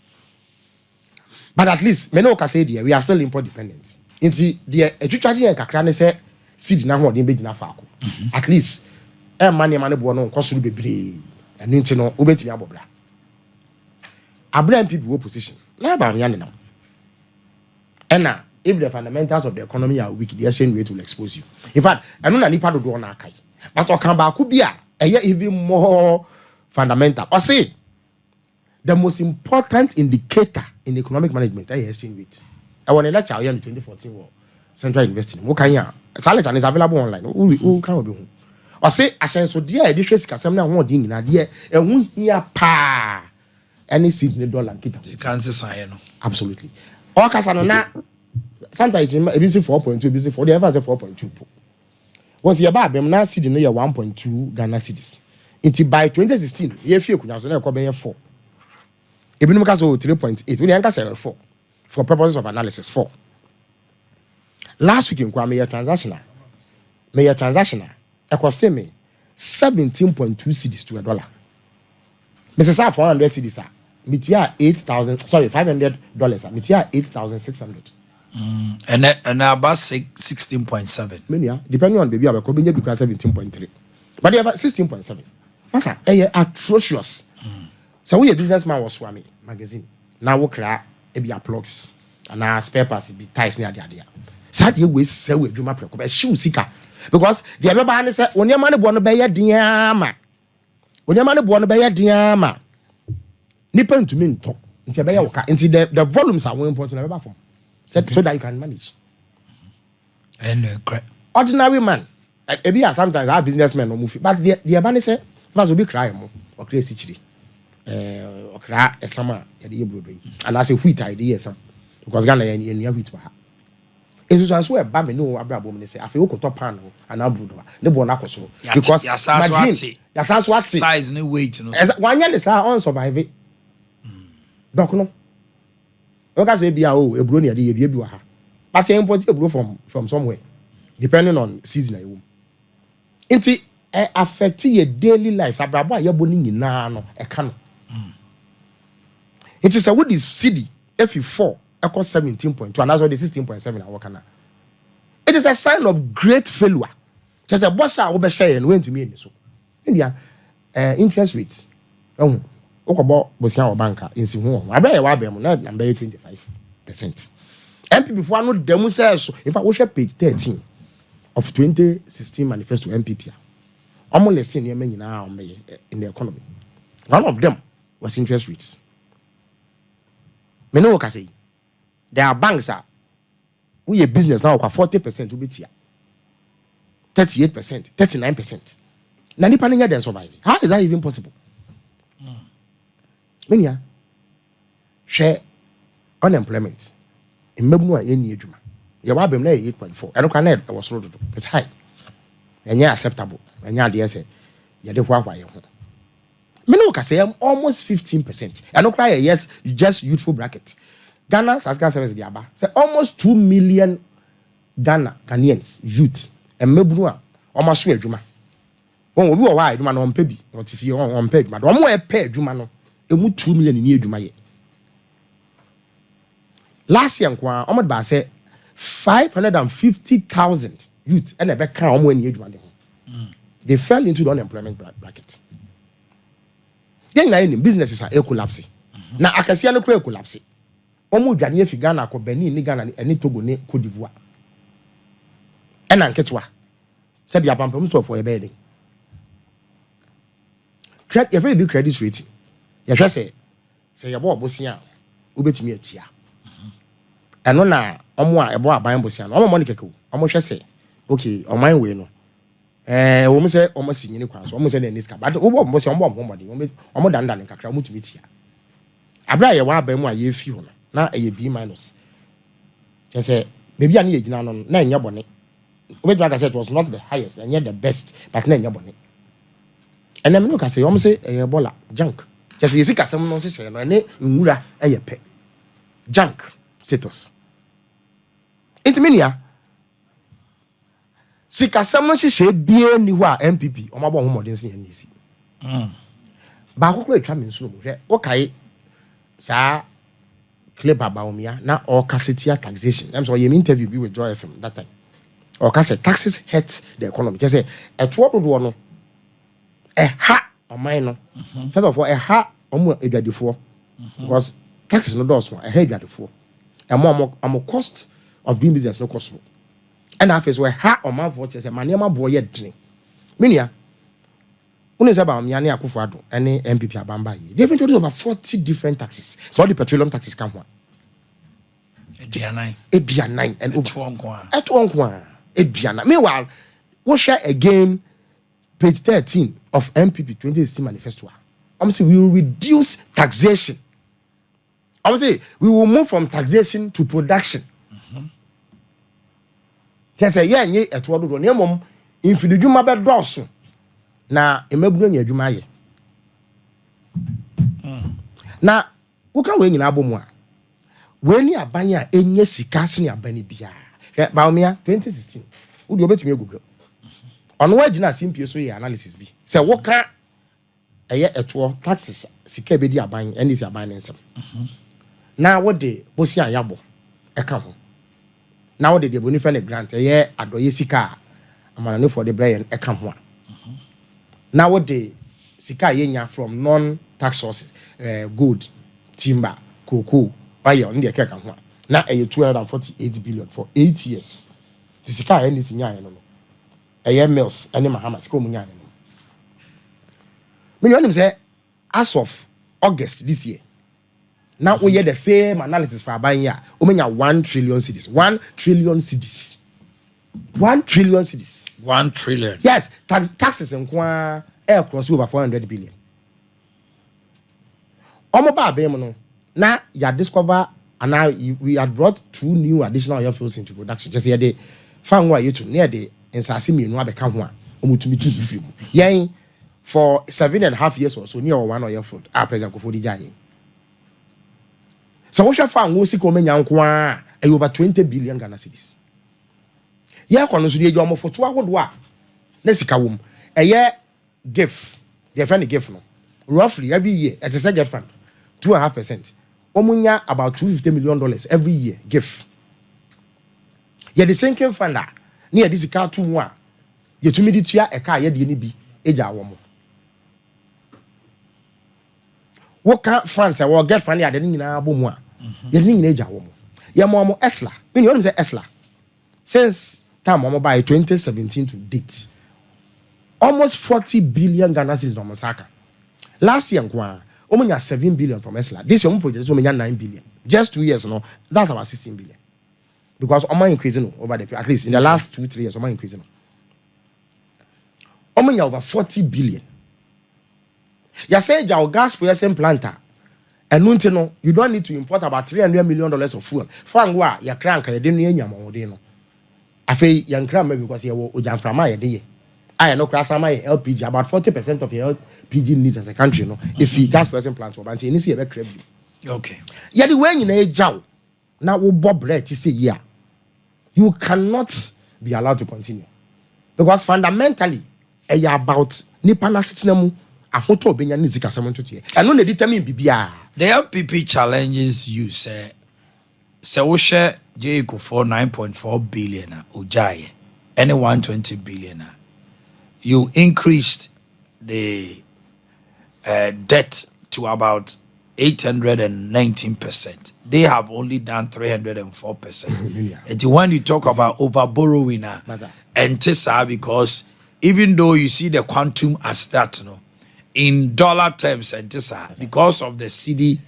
Speaker 2: but at least me ne wo kasa yi deɛ, we are still import dependent. Nti deɛ atwitwa gye yɛn kakra ne sɛ cedi n'ahoɔden bɛgyina faako. At least ɛmma nneɛma no boɔ no nkɔ soro bebree. Ɛno nti no wobɛtumi abɔ bra. Abira NPP wɔ position na Bawumia nenam ɛna if the fundamentals of the economy are weak, the exchange rate will expose you. In fact, ɛno na nipa dodoɔ na aka yi, but ɔka baako bi a ɛyɛ even more fundamental. Ɔse the most important indicator in economic management ɛyɛ exchange rate. Ɛwɔ ne lecture a ɔyɛ no 2014 wɔ Central University. Mo kan yi a, saa lecture no is available online. Wo kan wɔ bi ho. Ɔse ahyɛnsodeɛ a yɛde hwɛ sikasɛm no ahoɔden nyinaa deɛ, ɛho hia paa ɛne cedi ne dollar nkita.
Speaker 1: Sika nsesaeɛ no.
Speaker 2: Absolutely. Ɔkasa no na sometimes ebi si 4.2, ebi si 4 deɛ, ɛfa sɛ 4.2 po. Wɔn si yɛba abɛm na cedi no yɛ 1.2 Ghana cedis. Nti by 2016 yɛfi akonnwa so na ɛkɔ bɛyɛ 4. Ebinom ka sɛ o 3.8, wọ́n yɛn ka sɛ 4 for purposes of analysis, 4. Last week nkwa meyɛ transaction a ɛkɔste me 17.2 cedis to a dollar. Mesesa 400 cedis a, metua 8,000, sorry, $500 a, metua 8,600.
Speaker 1: Ɛnɛ aba 16.7.
Speaker 2: Menua, depending on baabi a bɛkɔ, bɛnya bi kora 17.3, but yɛfa 16.7. Masa, ɛyɛ atrocious. Sɛ woyɛ business man wɔ Suame Magazine na wokra ebi a plugs anaa spare parts bi, ties ne adeade a, saa deɛ wei sɛ wɔ adwuma prɛko bɛ ɛhyew sika, because deɛ ɛbɛba ne sɛ wo nneɛma no boɔ no bɛyɛ den ama wo nneɛma no boɔ no bɛyɛ den ama nipa ntumi ntɔ. Nti ɛbɛyɛ wo ka. Nti the volumes a wo import no ɛbɛba fam so that you can manage.
Speaker 1: Ɛnɛ korɛ.
Speaker 2: Ordinary man, ebi a sometimes our businessmen no mu fi, but deɛ ɛba ne sɛ first obi kra yɛ mo, ɔkra esikyire, ɔkra ɛsam a yɛde yɛ brodo yi anaasɛ wheat a yɛde yɛ ɛsam, because Ghana yɛ yɛnua wheat wɔ ha. Nsusuanso ɛba mi ne wo abrabɔ mu ne sɛ afei wokɔtɔ pan no anaa brodo a, ne boɔ no akɔ soro because
Speaker 1: yasa so
Speaker 2: margarine
Speaker 1: ate.
Speaker 2: Yasa so ate.
Speaker 1: Size ne weight no so.
Speaker 2: Ɛsɛ wanyɛ ne saa, ɔn survive dɔkono. Wɔka sɛ ebi a o eburo ne yɛde yɛdua bi wɔ ha, but yɛn import eburo from somewhere depending on season a ɛwɔ mu. Nti ɛ affect yɛ daily life, abrabɔ a yɛbɔ ne nyinaa no ɛka no. Nti sɛ wodi cedi efi 4 ɛkɔ 17.2 anaasɛ ɔde 16.7 a wɔka na, it is a sign of great failure. Kyerɛ sɛ bɔhyɛ a wobɛhyɛ yɛ no, wɔntumi ɛni so. Nua, interest rate ɛhu, wokɔbɔ bosia wɔ bank a, nsi ho wɔ ho. Abɛyɛ wɔ abɛn mu na na bɛyɛ 25%. NPP fo ano da mu sɛ so. In fact, wohwɛ page 13 of 2016 manifesto NPP a, ɔmo list nneɛma nyinaa a ɔmo bɛyɛ in the economy. One of them was interest rates. Mene wo kasa yi, there are banks a woyɛ business na wɔkɔ 40% wobɛtua, 38%, 39%, na nipa no nyɛ den survive. How is that even possible? Menua, hwɛ unemployment, mmabunu a yɛnni adwuma. Yɛwɔ abɛm na yɛ 8.4. Ɛno koraa na ɛwɔ soro dodo. It's high, ɛnyɛ acceptable, ɛnyɛ adeɛ sɛ yɛde hoahoa yɛn ho. Me ne wo kasa yɛ almost 15%. Ɛno koraa yɛ, yes, just youthful bracket. Ghana Statistical Service de aba sɛ almost 2 million Ghanaians youth, mmabunu a wɔn aso adwuma wɔn, obi wɔ hɔ a adwuma no ɔmpɛ bi, ɔte fie, ɔmpɛ adwuma. Wɔn a ɛpɛ adwuma no emu 2 million ni adwuma yɛ. Last year nko ara, wɔn de ba sɛ 550,000 youth ɛna ɛbɛka wɔn ani adwuma de ho. They fell into the unemployment bracket. Yɛn nyinaa yɛ nim businesses a ɛcollapse na akɛseɛ no kora ɛcollapse. Wɔn dwane afi Ghana akɔ Benin ne Ghana ne Togo ne Cote d'Ivoire. Ɛna nketewa sɛbi apampam sɔfoɔ yɛbɛyɛ den. Yɛfrɛ bi credit rating. Yɛhwɛ sɛ yɛbɔ ɔbosia a wobɛtumi atua. Ɛno na ɔmo a ɛbɔ aban bosia no, ɔmo mɔ ne kɛkɛ o. Ɔmo hwɛ sɛ okay, ɔman wei no wɔn sɛ ɔmo si nyini kwan so, ɔmo sɛ na ɛni sika, but wobɔ ɔmo bosia, ɔmo bɔ ɔmo mmɔden, ɔmo dandane kakra, ɔmo tumi tua. Abere a yɛwɔ aban mu a yɛfi hɔ no, na ɛyɛ B minus. Kyerɛ sɛ beebi a ne yɛ gyina no, na ɛnyɛ bɔne. Wobɛtumi aka sɛ it was not the highest, ɛnyɛ the best, but na ɛnyɛ bɔne. Ɛnna mi no ka sɛ wɔn sɛ ɛyɛ bɔla junk. Kyerɛ sɛ yɛsi kasɛm no nhyehyɛ no ɛne nwura ɛyɛ pɛ, junk status. Nti mi nua, sikasɛm nhyehyɛ bie ni hɔ a NPP wɔn abɔ wɔn mmɔden sɛ yɛn nisi baako kora atwa mi nsuo mu. Hwɛ, wokae saa clip a Bawumia na ɔkasa tia taxation? Ɛm sɛ ɔyɛ mi interview bi with Joy FM that time. Ɔka sɛ taxes hurt the economy. Kyerɛ sɛ ɛtoɔ dodoɔ no ɛha ɔman no. First of all, ɛha ɔmo adwadifoɔ because taxes no dɔɔso a, ɛha adwadifoɔ, ɛmo ɔmo cost of doing business no kɔ soro. Ɛna afei so ɛha ɔmanfoɔ, kyerɛ sɛ ma nneɛma boɔ yɛ dene. Me nua, wone sɛ Bawumia ne Akufo Addo ɛne NPP abamba yi, they have introduced over 40 different taxes. Sɛ ɔde petroleum taxes ka ho a,
Speaker 1: 40.
Speaker 2: 40 and over.
Speaker 1: Ɛtoɔ nko a.
Speaker 2: Ɛtoɔ nko a, 40. Meanwhile, wohwɛ again page 13 of NPP 2016 manifesto a, ɔmo sɛ we will reduce taxation. Ɔmo sɛ we will move from taxation to production. Kyerɛ sɛ yɛnyɛ ɛtoɔ dodoɔ na mmom mfididwuma bɛdɔɔso na mmabunu anya adwuma ayɛ. Na woka wei nyinaa bɔ mu a, wei ne aban a ɛnyɛ sika sene aban no biara. Hwɛ, Bawumia 2016, wode wobɛtumi aGoogle. Ɔno wagyina asimpie so yɛ analysis bi sɛ woka ɛyɛ ɛtoɔ taxes sika bɛdi aban NDC aban ne nsɛm na wode bosi a yɛabɔ ɛka ho na wode deɛ bɔni fɛ ne grant, ɛyɛ adɔyɛ sika a amanɔnefoɔ de brɛ yɛn, ɛka ho a, na wode sika a yɛnya from non tax sources, gold, timber, cocoa, oil ne deɛ ɛkeka ho a, na ɛyɛ 248 billion for 8 years. Te sika a NDC nyaayɛ no, ɛyɛ Mills ɛne Mahama sika ɔmu nyaayɛ no. Mene ɔnim sɛ as of August this year, na woyɛ the same analysis for aban yi a, womenya 1 trillion cedis. 1 trillion cedis, 1 trillion cedis.
Speaker 1: 1 trillion.
Speaker 2: Yes. Taxes nko ara ɛyɛ cross over 400 billion. Ɔmo ba abɛn mu no, na yà discover ana we had brought two new additional oil fields into production. Kyerɛ sɛ yɛde fango a yɛtu ne yɛde nsaase mmienu abɛka ho a ɔmo tumi tu fifiri mu. Yɛn for 7.5 years or so ne yɛ wɔ one oil field a President Kufuor de gya yɛn. Sɛ wohwɛ fango sika ɔmo nya nko ara, ɛyɛ over 20 billion Ghana cedis. Yɛkɔ no nso deɛ, egya ɔmo foto ahodoɔ a na sika wɔ mu. Ɛyɛ GIF deɛ, fɛn ne GIF no, roughly every year ɛte sɛ GETFund, 2.5%. Wɔn nya about $250 million every year. GIF yɛde sinking fund a ne yɛde sika ato mu a yɛtumi de tua ɛka a yɛdeɛ no bi egya wɔn. Woka funds a wɔ GETFund yɛ ade no nyinaa bɔ mu a, yɛde ne nyinaa egya wɔn. Yɛmɔ wɔn ESLA. Mini wɔn sɛ ESLA, since time wɔn ba yɛ 2017 to date, almost 40 billion Ghana cedis na wɔn nsa aka. Last year nko ara, wɔn nya 7 billion from ESLA. This year wɔn project wɔn nya 9 billion. Just 2 years no, that's about 16 billion, because wɔn increase no over the, at least in the last 2-3 years, wɔn increase no. Wɔn nya over 40 billion. Yasɛ gya o gas processing plant a ɛnu nti no, you don't need to import about $300 million of fuel. Fango a yɛkra nka yɛde no yɛ nyamɔden no, afei yɛnkra mma because yɛwɔ ogyamframa a yɛde yɛ. A yɛ no koraa sama yɛ LPG, about 40% of your LPG needs as a country no efi gas processing plant wɔ ba, nti ɛni si yɛ bɛ kra bi. Yɛde wɔn nyinaa gya wo na wobɔ brɛ ti sɛ yi a, you cannot be allowed to continue, because fundamentally ɛyɛ about nipa n'asetena mu ahotɔ obenya ne sikasɛm ntotoɛ. Ɛno na determine biribiara.
Speaker 1: The NPP challenges you sɛ wohyɛ J.A. Kufuor 9.4 billion a ogyaeɛ ɛne 120 billion a you increased the debt to about 819%. They have only done 304%. And when you talk about over borrowing,
Speaker 2: Masa.
Speaker 1: and saa, because even though you see the quantum as that, no, in dollar terms, and saa, because of the cedi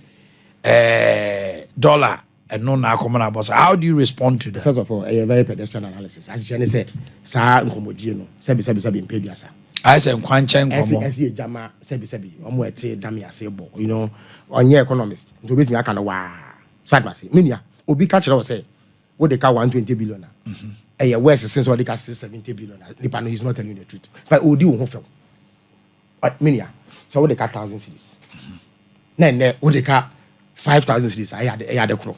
Speaker 1: dollar and no na common about. How do you respond to that?
Speaker 2: First of all, ɛyɛ very pedestrian analysis. Asekyerɛ ne sɛ saa nkɔmmɔdie no, sɛbi sɛbi sɛbi, mpɛ duasa.
Speaker 1: I say nkwankyɛn
Speaker 2: ɛsi
Speaker 1: nkɔmmɔ.
Speaker 2: Ɛsi egyama, sɛbi sɛbi, ɔmo ɛte dami ase bɔ, ɔnyɛ economist nti obetumi aka no waa so adama se me nua obi ka kyerɛ wɔ sɛ wode ka 120 billion a ɛyɛ worse since wɔde ka 670 billion a, nipa no, he is not telling you the truth. Fa odi wo ho fɛw. Me nua, sɛ wode ka 1,000 cedis na ɛnɛ wode ka 5,000 cedis a, ɛyɛ ade korɔ.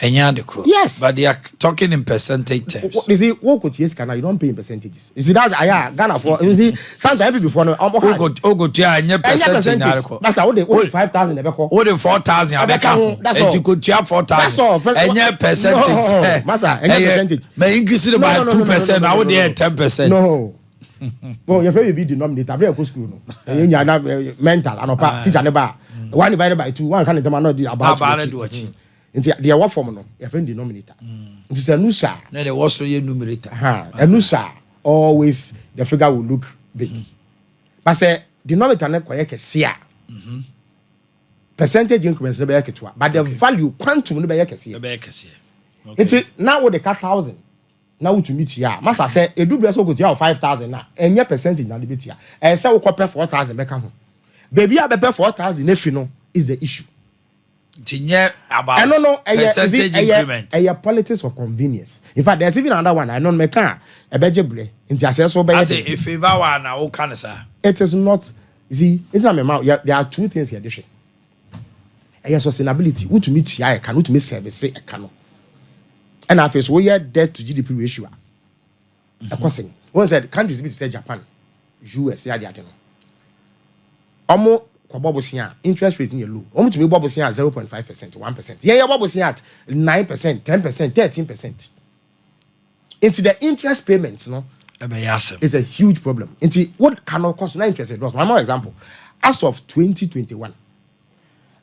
Speaker 1: Ɛnyɛ ade korɔ.
Speaker 2: Yes.
Speaker 1: But they are talking in percentage terms.
Speaker 2: You see, wo kò tie sika na you don pay in percentages. You see, that's aya Ghana for you. See, sometimes people before no ɔmo ha.
Speaker 1: Ogo tua, ɛnyɛ percentage na ade kɔ.
Speaker 2: That's how wode 5,000 ɛbɛ kɔ.
Speaker 1: Wode 4,000 abɛka ho.
Speaker 2: That's all.
Speaker 1: Eti ko tua 4,000.
Speaker 2: That's all.
Speaker 1: Ɛnyɛ percentage.
Speaker 2: No, masa, ɛnyɛ percentage.
Speaker 1: Mɛ increase it
Speaker 2: No,
Speaker 1: by
Speaker 2: no, no,
Speaker 1: two
Speaker 2: no, no,
Speaker 1: percent.
Speaker 2: no,
Speaker 1: Na
Speaker 2: no,
Speaker 1: wode
Speaker 2: no, no.
Speaker 1: yɛ 10%.
Speaker 2: No, well, yɛfrɛ biribi denominator. Abirɛ ɛkɔ school no, ɛyɛ nya na mental anɔpa teacher ne ba, one divided by two, one kan ne ntɛm anɔ di about.
Speaker 1: Abaa ne do akyi.
Speaker 2: Nti deɛ ɛwɔ fam no yɛfrɛ no denominator, nti sɛ ɛnu sa
Speaker 1: Na deɛ wɔ so yɛ numerator.
Speaker 2: Ɛnu sa, always the figure will look big, but sɛ denominator ne kɔyɛ kɛse a, percentage increments ne bɛyɛ ketewa, but the value quantum ne bɛyɛ kɛseɛ.
Speaker 1: Ɛbɛyɛ kɛseɛ.
Speaker 2: Nti na wode ka 1,000 na wotumi tua a, masa, sɛ edu brɛ sɛ okotua wɔ 5,000 na ɛnyɛ percentage na de bɛ tua, ɛyɛ sɛ wokɔpɛ 4,000 bɛka ho. Beebi a bɛpɛ 4,000 efi no is the issue.
Speaker 1: Nti nyɛ about
Speaker 2: Ɛno no ɛyɛ, you see,
Speaker 1: percentage
Speaker 2: ɛyɛ
Speaker 1: increment.
Speaker 2: Ɛyɛ politics of convenience. In fact, there's even another one. I know mɛka a ɛbɛgye brɛ nti asɛ so bɛyɛ
Speaker 1: Ase
Speaker 2: den.
Speaker 1: efavour wa na woka ne saa.
Speaker 2: It is not, you see, nti na mɛma yɛ, there are two things yɛde hwɛ. Ɛyɛ sustainability, wotumi tua ɛka no, wotumi service ɛka no, ɛna afei so woyɛ debt to GDP ratio a ɛkɔ sɛn. Wɔn sɛ countries bi te sɛ Japan, US, yɛ ade ade no, ɔmo kɔbɔ bosia a interest rate no yɛ low. Ɔmo tumi bɔ bosia at 0.5%, 1%. Yɛn yɛ bɔ bosia at 9%, 10%, 13%, nti the interest payments no
Speaker 1: Ɛbɛyɛ asɛm.
Speaker 2: is a huge problem. Nti what cannot cost na interest rate. One more example: as of 2021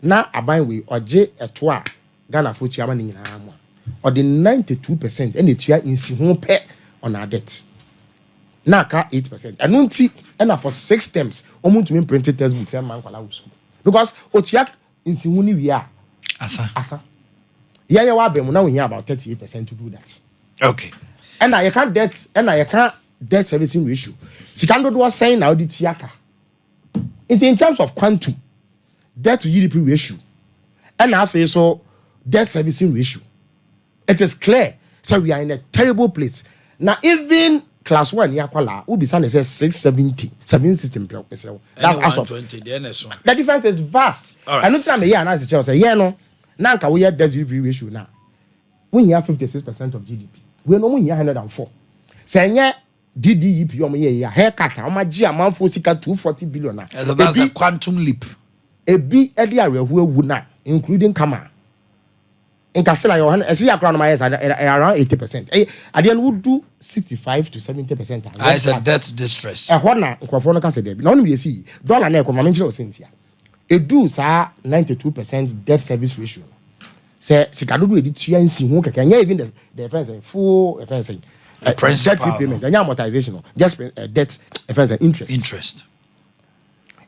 Speaker 2: na aban wei ɔgye ɛto a Ghana fo tua ama ne nyinaa mu a, ɔde 92% ɛna etua nsiho pɛ on our debt na aka 8%. Ɛno nti ɛna for six terms wɔn ntumi print textbook sɛ mma nkwalaa wɔ school, because otua nsiho ni wie a,
Speaker 1: Asa.
Speaker 2: Asa. Yɛn yɛ wɔ abɛn mu na we about 38% to do that. Ɛna yɛka debt, ɛna yɛka debt servicing ratio, sika dodoɔ sɛn na ɔde tua ka. Nti in terms of quantum, debt to GDP ratio ɛna afei so debt servicing ratio, it is clear say we are in a terrible place. Na even class one ni akwalaa wobisa ne sɛ 670, 760 mpɛ mesrɛ. That's as of
Speaker 1: 120 deɛ na ɛso.
Speaker 2: The difference is vast.
Speaker 1: All right.
Speaker 2: Ɛno tí na meyɛ analysis kyerɛ sɛ yɛn no na nka woyɛ debt to GDP ratio na wohia 56% of GDP, wei no wohia 104. Sɛ ɛnyɛ DDEP ɔmo yɛ yɛ a haircut a ɔmo agye amanfoɔ sika 240 billion a
Speaker 1: Ɛsɛ that's a
Speaker 2: ebi
Speaker 1: quantum leap.
Speaker 2: Ebi ɛde awerɛho awu na including kama nkasela yɛ ɔhɛn ɛsi akora no ma yɛ sa ɛyɛ around 80%. Ɛyɛ adeɛ no wodu 65 to 70%.
Speaker 1: Ayɛ sɛ debt distress.
Speaker 2: Ɛhɔ na nkurɔfoɔ no kasa dɛbi na ɔno yɛ si dollar na ɛkɔ maame nkyerɛ ɔsɛ ntia edu saa 92% debt service ratio no sɛ sika dodo yɛde tua nsi ho kɛkɛ, ɛnyɛ even the fɛn sɛ full fɛn sɛ
Speaker 1: The principal,
Speaker 2: debt repayment, ɛnyɛ amortization no, just debt fɛn sɛ interest.
Speaker 1: Interest.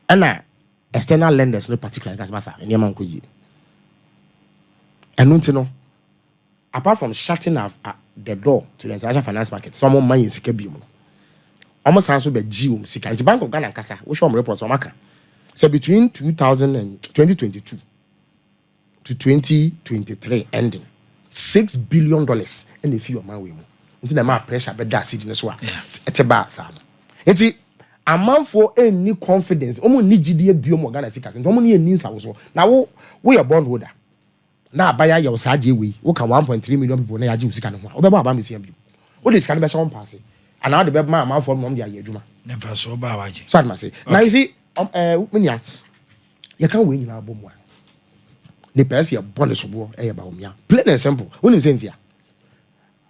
Speaker 2: Ɛna external lenders no particularly kasi masa nneɛma nkɔ yie. Ɛno nti no, apart from shutting our, the door to the international finance market sɛ ɔmo mma yɛn sika bi mu no, ɔmo san so bɛ gyi wɔn sika. Nti Bank of Ghana nkasa, wohwɛ ɔmo report, ɔmo aka sɛ between two thousand and 2022 to 2023 ending, $6 billion ɛna efi ɔman wei mu. Nti na ɛma pressure bɛda cedi no so a ɛte ba saa no. Nti amanfoɔ ɛnni confidence, wɔn nni gyidie bio wɔ Ghana sika nti wɔn ni ɛnni nsawosoɔ. Na wo woyɛ bond holder na abaya yɛ wo saa adeɛ wei, woka 1.3 million people na yɛagye wo sika no ho a, wobɛbɔ aba mesia bio, wode sika no bɛhyɛ wo mpaase anaa wode bɛma amanfoɔ no ma wɔn de ayɛ adwuma?
Speaker 1: Ne mfa so ba wagye.
Speaker 2: So adama se na you see, me nua, yɛka wei nyinaa bɔ mu a, nipa ɛsɛ yɛbɔ ne soboɔ ɛyɛ Bawumia, plain and simple. Wonim sɛ ntia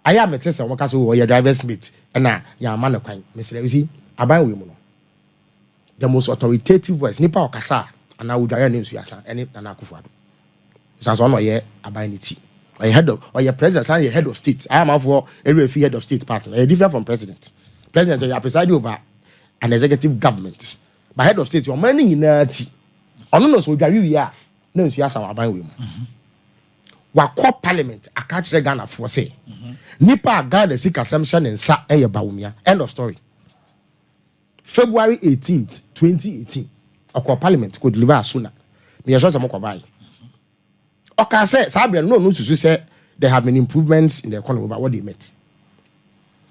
Speaker 2: ayɛ a mete sɛ wɔka sɛ ɔyɛ driver's mate ɛna yɛama no kwan. Mesrɛ you, see, aban wei mu no, the most authoritative voice, nipa a ɔkasa a anaa wodware ne nsu asa, ɛne Nana Akufo Addo. San so ɔno ɔyɛ aban ne ti, ɔyɛ head of, ɔyɛ president, san yɛ head of state. Ayɛ amanfoɔ ɛwura fi head of state part no, ɛyɛ different from president. President yɛ presiding over an executive government, but head of state, ɔman ne nyinaa ti. Ɔno na sɛ odware wie a na nsu asa wɔ aban wei mu. Wakɔ parliament aka kyerɛ Ghanafoɔ sɛ nipa a Ghana sikasɛm hyɛ ne nsa ɛyɛ Bawumia, end of story. February 18th 2018, ɔkɔ parliament kò deliver asona. Meyɛ sure sɛ mokɔ baeɛ. Ɔkaa sɛ saa berɛ no na ɔno susu sɛ there have been improvements in the economy over what they met.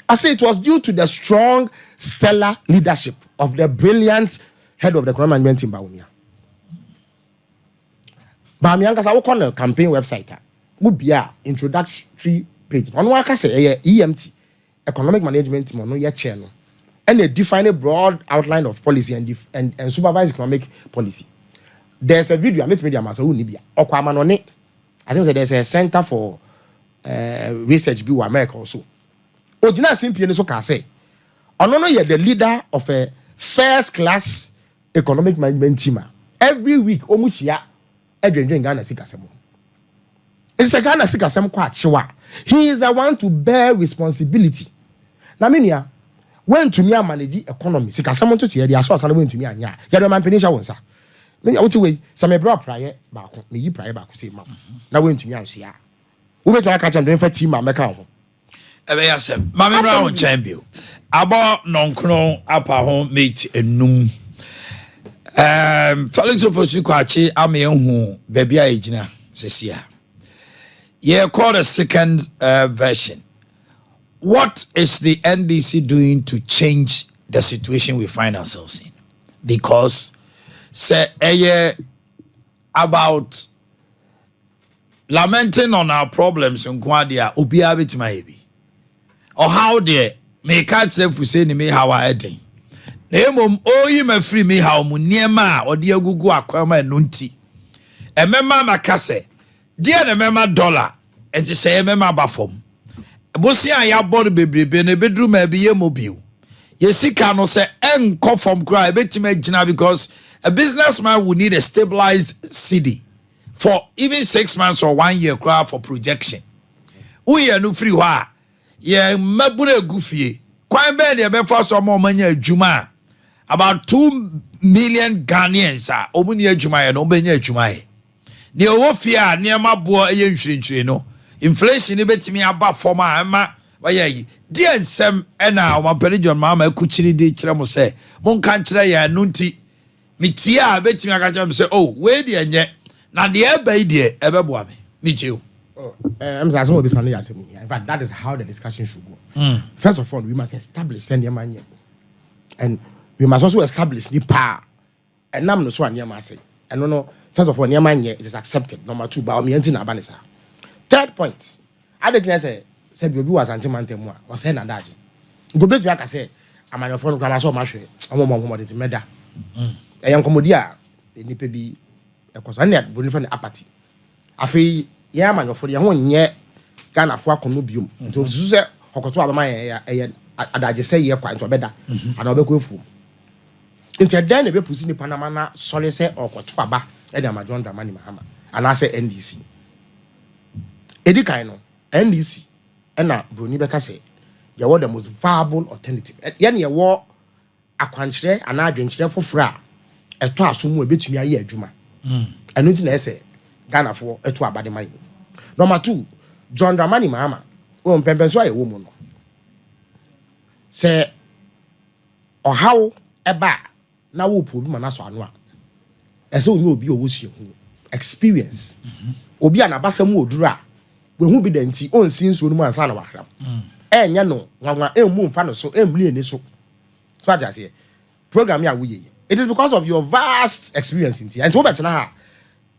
Speaker 2: I say it was due to the strong, stellar leadership of the brilliant head of the economic management team, Bawumia. Bawumia ankasa, wokɔ no campaign website a, wobia introductory page, ɔno aka sɛ ɛyɛ EMT, economic management team, ɔno yɛ chair no, ɛna define a broad outline of policy and supervise economic policy. There's a video a metumi de ama sɛ wonni bia. Ɔkɔ amanɔne, I think say there's a center for research bi wɔ America also. Ogyina asɛmpie no so kaa sɛ ɔno no yɛ the leader of a first class economic management team a every week ɔmu hyia adwendwen Ghana sikasɛm ho. Sɛ Ghana sikasɛm kɔ akyew a, he is the one to bear responsibility. Na me nua, wɔntumi amanage economy, sikasɛm ntoto yɛ de ahyɛ ɔsa no, wɔntumi anya a, yɛde ɔman panin hyɛ wɔn nsa. Me nua, wote wei sɛ mebrɛ praeɛ baako, meyi praeɛ baako sɛ ma na wɔntumi ansoa a, wobɛtumi aka kyerɛ me mfa team a mɛka wo ho.
Speaker 1: Ɛbɛyɛ asɛm. Maame, mmra wo nkyɛn bio. Abɔ 9 apa ho mate 5. Felix Ofosu Kwakye ama yɛhu baabi a yɛgyina sɛsi a yɛkɔ the second version. What is the NDC doing to change the situation we find ourselves in? Because sɛ ɛyɛ about lamenting on our problems nko adeɛ a, obiara bɛtumi ayɛ bi. Ɔhaw deɛ, meka kyerɛ Fuse ne me haw a ɛden, na mmom ɔyi ma firi me haw mu, nneɛma a ɔde agugu akwan mu, ɛno nti ɛmɛma maka sɛ deɛ na ɛmɛma dollar nhyehyɛeɛ mɛma aba fam. Bosia a yɛabɔ no bebrebe no, ɛbɛduru ma ɛbi yɛ mobile yɛ sika no sɛ ɛnkɔ fam koraa, ɛbɛtumi agyina, because a businessman will need a stabilized cedi for even 6 months or one year koraa for projection. Woyɛ no firi hɔ a, yɛn mmabunu egu fie, kwan bɛɛ deɛ ɛbɛfa so ama wɔn anya adwuma a, about 2 million Ghanaians a wɔn ni adwuma yɛ no, wɔn bɛnya adwuma yɛ. Nea ɔwɔ fie a nneɛma boɔ yɛ nhwirenhwiren no, inflation ni bɛtumi aba fam a ɛma wɔyɛ yi deɛ. Nsɛm ɛna ɔmampanin John Mahama akukyiri de kyerɛ mo sɛ monka nkyerɛ yɛn. Ɛno nti metie a, bɛtumi aka kyerɛ mo sɛ, oh, wei deɛ nyɛ na deɛ ɛba yi deɛ ɛbɛboa me. Metie o.
Speaker 2: I'm saying some In fact, that is how the discussion should go. First of all, we must establish sɛ nneɛma nyɛ, and we must also establish nipa ɛnam no so a nneɛma ase. Ɛno no, first of all, nneɛma nyɛ, it is accepted. Number two, Bawumia nti na aba ne saa. Third point, ade gyina sɛ bi obi wɔ Asante mantam mu a ɔsɛ nadagye nko betumi aka sɛ amanyɔfoɔ no koraa sɛ ɔmo ahwɛ ɔmo ɔmo de ti mɛda. Ɛyɛ nkɔmɔdi a nipa bi ɛkɔ so, ɛnna broni fɛ no apathy. Afei yɛn amanyɔfoɔ no, yɛn ho nyɛ Ghanafoɔ akɔnɔ biom, nti osusu sɛ ɔkɔtɔ abama yɛn ɛyɛ adagye sɛ yɛ kwa, nti ɔbɛda anaa ɔbɛkɔ efuom. Nti ɛdɛn na ɛbɛpusi nipa nama na sɔre sɛ ɔkɔto aba ɛde ama John Dramani Mahama anaasɛ NDC? Edi kan no, NDC ɛna broni bɛka sɛ yɛwɔ the most viable alternative. Yɛn yɛwɔ akwankyerɛ anaa adwenkyerɛ foforɔ a ɛtɔ aso mu a ebɛtumi ayɛ adwuma. Ɛno nti na ɛsɛ Ghanafoɔ ɛto aba de ma yi. Number two, John Dramani Mahama wɔn mpɛmpɛnso a yɛwɔ mu no, sɛ ɔhaw ɛba a na wɔpɔ obi ma n'asɔ ano a, ɛsɛ onye obi a ɔwɔ suahu, experience, obi a n'abasa mu oduru a wehu bi da, nti ɔnsi nsuo no mu ansa na wahram. Ɛnyɛ no nwanwa, ɛmmu nfa no so, ɛmmu ani so so ate aseɛ. Program yi a woyɛ yi, it is because of your vast experience. Nti wobɛtena ha,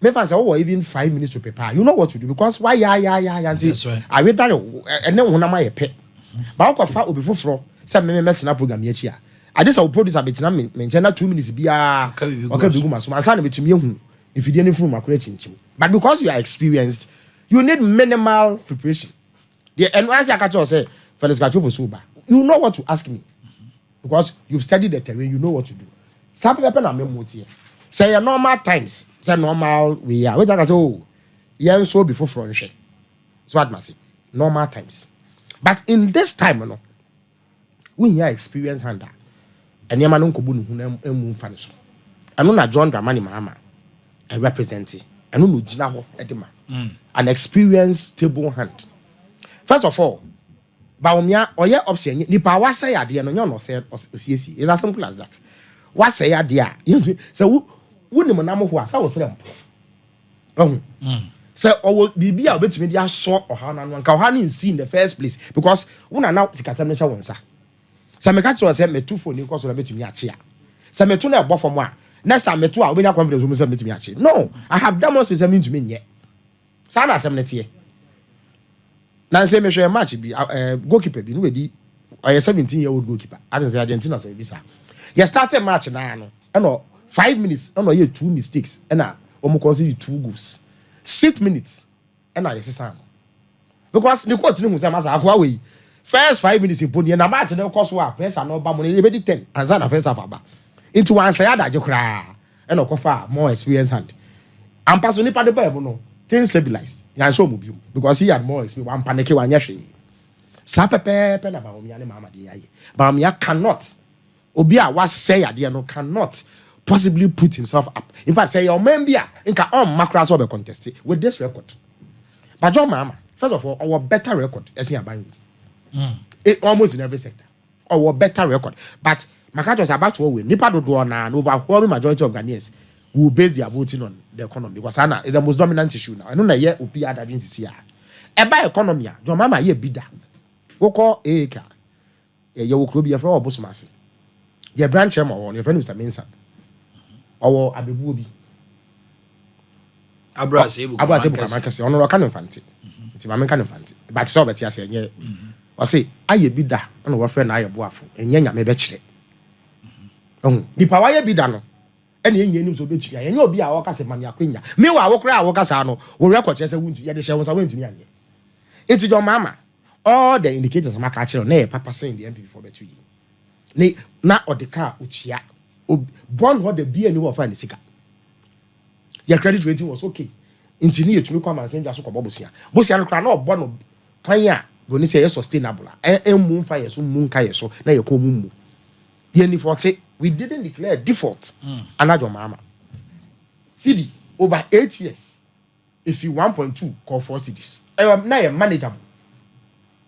Speaker 2: mefa sɛ wowɔ even 5 minutes to prepare, you know what to do because wayɛ ayɛ ayɛ ayɛ nti
Speaker 1: That's right.
Speaker 2: awedare ɛne wo honam ayɛ pɛ ba. Wokɔfa obi foforɔ sɛ meme mɛtena program yi akyi a, ade sɛ wo producer bɛtena me nkyɛn na 2 minutes biara
Speaker 1: Ɔka biribi gu
Speaker 2: ɔka biribi gu ma so ansa na bɛtumi ahu mfidie no mfiri mu akora kyinkyim. But because you are experienced, you need minimal preparation. Deɛ ɛno ase aka kyerɛ wo sɛ Felix Kwakye so ba, you know what to ask me because you've studied the terrain, you know what to do. Saa pɛpɛpɛ na mɛmo teɛ sɛ yɛ normal times, sɛ normal wei a wei ta ka sɛ, oh, yɛn nso obi foforɔ nhwɛ so adama se normal times. But in this time no, wohia experience hand a nneɛma no nkɔbɔ ne hu na emu nfa ne so. Ɛno na John Dramani Mahama ɛrepresent. Ɛno na ogyina hɔ ɛde ma an experienced, stable hand. First of all, Bawumia ɔyɛ option nye nipa a wasɛe adeɛ no, nyɛ ɔna ɔsɛ ɔsiesie. It's as simple as that. Wasɛe adeɛ a yɛntu sɛ wo wonim nam ho a sɛ wosrɛ mpo ɔho sɛ ɔwɔ biribi a obetumi de asɔ ɔhaw n'ano, nka ɔhaw no nsi in the first place, because wo nana sikasɛm no hyɛ wɔn nsa. Sɛ meka kyerɛ sɛ metu phone ni kɔ so na metumi akye a, sɛ metu na ɛbɔ fam a, next time metu a, wobɛnya confidence mu sɛ metumi akye. No, I have demonstrated sɛ mentumi nyɛ saa. Na asɛm no teɛ na nsɛ mehwɛ match bi, goalkeeper bi no wadi ɔyɛ 17 year old goalkeeper ati sɛ Argentina sɛ ebi saa. Yɛ started match naa no, ɛna 5 minutes ɛna ɔyɛ two mistakes, ɛna wɔn concede two goals. 6 minutes ɛna yɛ sisan no because ne coach ne hu sɛ masa akoa wei, first 5 minutes mpo nie na match ne kɔ so a, pressure na ɔba mu no, yɛbɛdi 10 ansa na first half aba. Nti wansɛe adagye koraa ɛna ɔkɔfa more experience hand ampa so. Nipa de baa mu no, things stabilized. Yanhyɛ ɔmo bio because he had more experience. Wampanike, wanyɛ hwee. Saa pɛpɛɛpɛ na Bawumia ne Mahama de ayɛ. Bawumia cannot, obi a wasɛe adeɛ no cannot possibly put himself up. In fact, sɛ yɛ ɔman bi a, nka ɔmma koraa sɛ ɔbɛ contest with this record. But John Mahama, first of all, ɔwɔ better record ɛsen aban yi almost in every sector. Ɔwɔ better record, but maka kyerɛ sɛ abatoɔ wei, nipa dodoɔ naa no, overwhelming majority of Ghanaians will base their voting on the economy because ana is the most dominant issue now. Ɛno na ɛyɛ obi adadwe nsisi a ɛba economy a, John Mahama yɛ bi da. Wokɔ aak a, yɛwɔ kuro bi yɛfrɛ wɔ Bosomase, yɛ branch chairman wɔ no, yɛfrɛ no Mr Mensa. Ɔwɔ abebuo bi.
Speaker 1: Abrase ebu.
Speaker 2: Abrase ebu kama kɛse. Ɔno ɔka ne Mfante nti maame nka ne Mfante, but sɛ ɔbɛte ase ɛnyɛ ɔse ayɛ bi da ɛna wɔfrɛ no ayɛ boafo. Ɛnyɛ Nyame bɛkyerɛ ɔhu nipa wayɛ bi da no, ɛna ɛnyɛ anim sɛ ɔbɛtumi ayɛ. Ɛnyɛ obi a ɔka sɛ mame akwanya mewa a wokora a woka saa no, wo record kyerɛ sɛ wontu yɛde hyɛ wo nsa, wontumi anyɛ. Nti John Mahama, all the indicators amaka akyerɛ na yɛ papa sɛn deɛ NPP foɔ bɛto yi ne na ɔde kaa otua bond hɔ de bia ni wɔ fa ne sika. Yɛ credit rating was okay, nti ne yɛtumi kɔ amansan dwa so kɔbɔ bosia. Bosia no koraa na ɔbɔ no kwan a broni sɛ ɛyɛ sustainable a ɛmmu nfa yɛ so, mmu nka yɛ so na yɛ kɔn mu mmu yɛn default. We didn't declare default. Anadwo Mahama cedi over 8 years efi 1.2 kɔ 4 cedis. Ɛyɛ na yɛ manageable,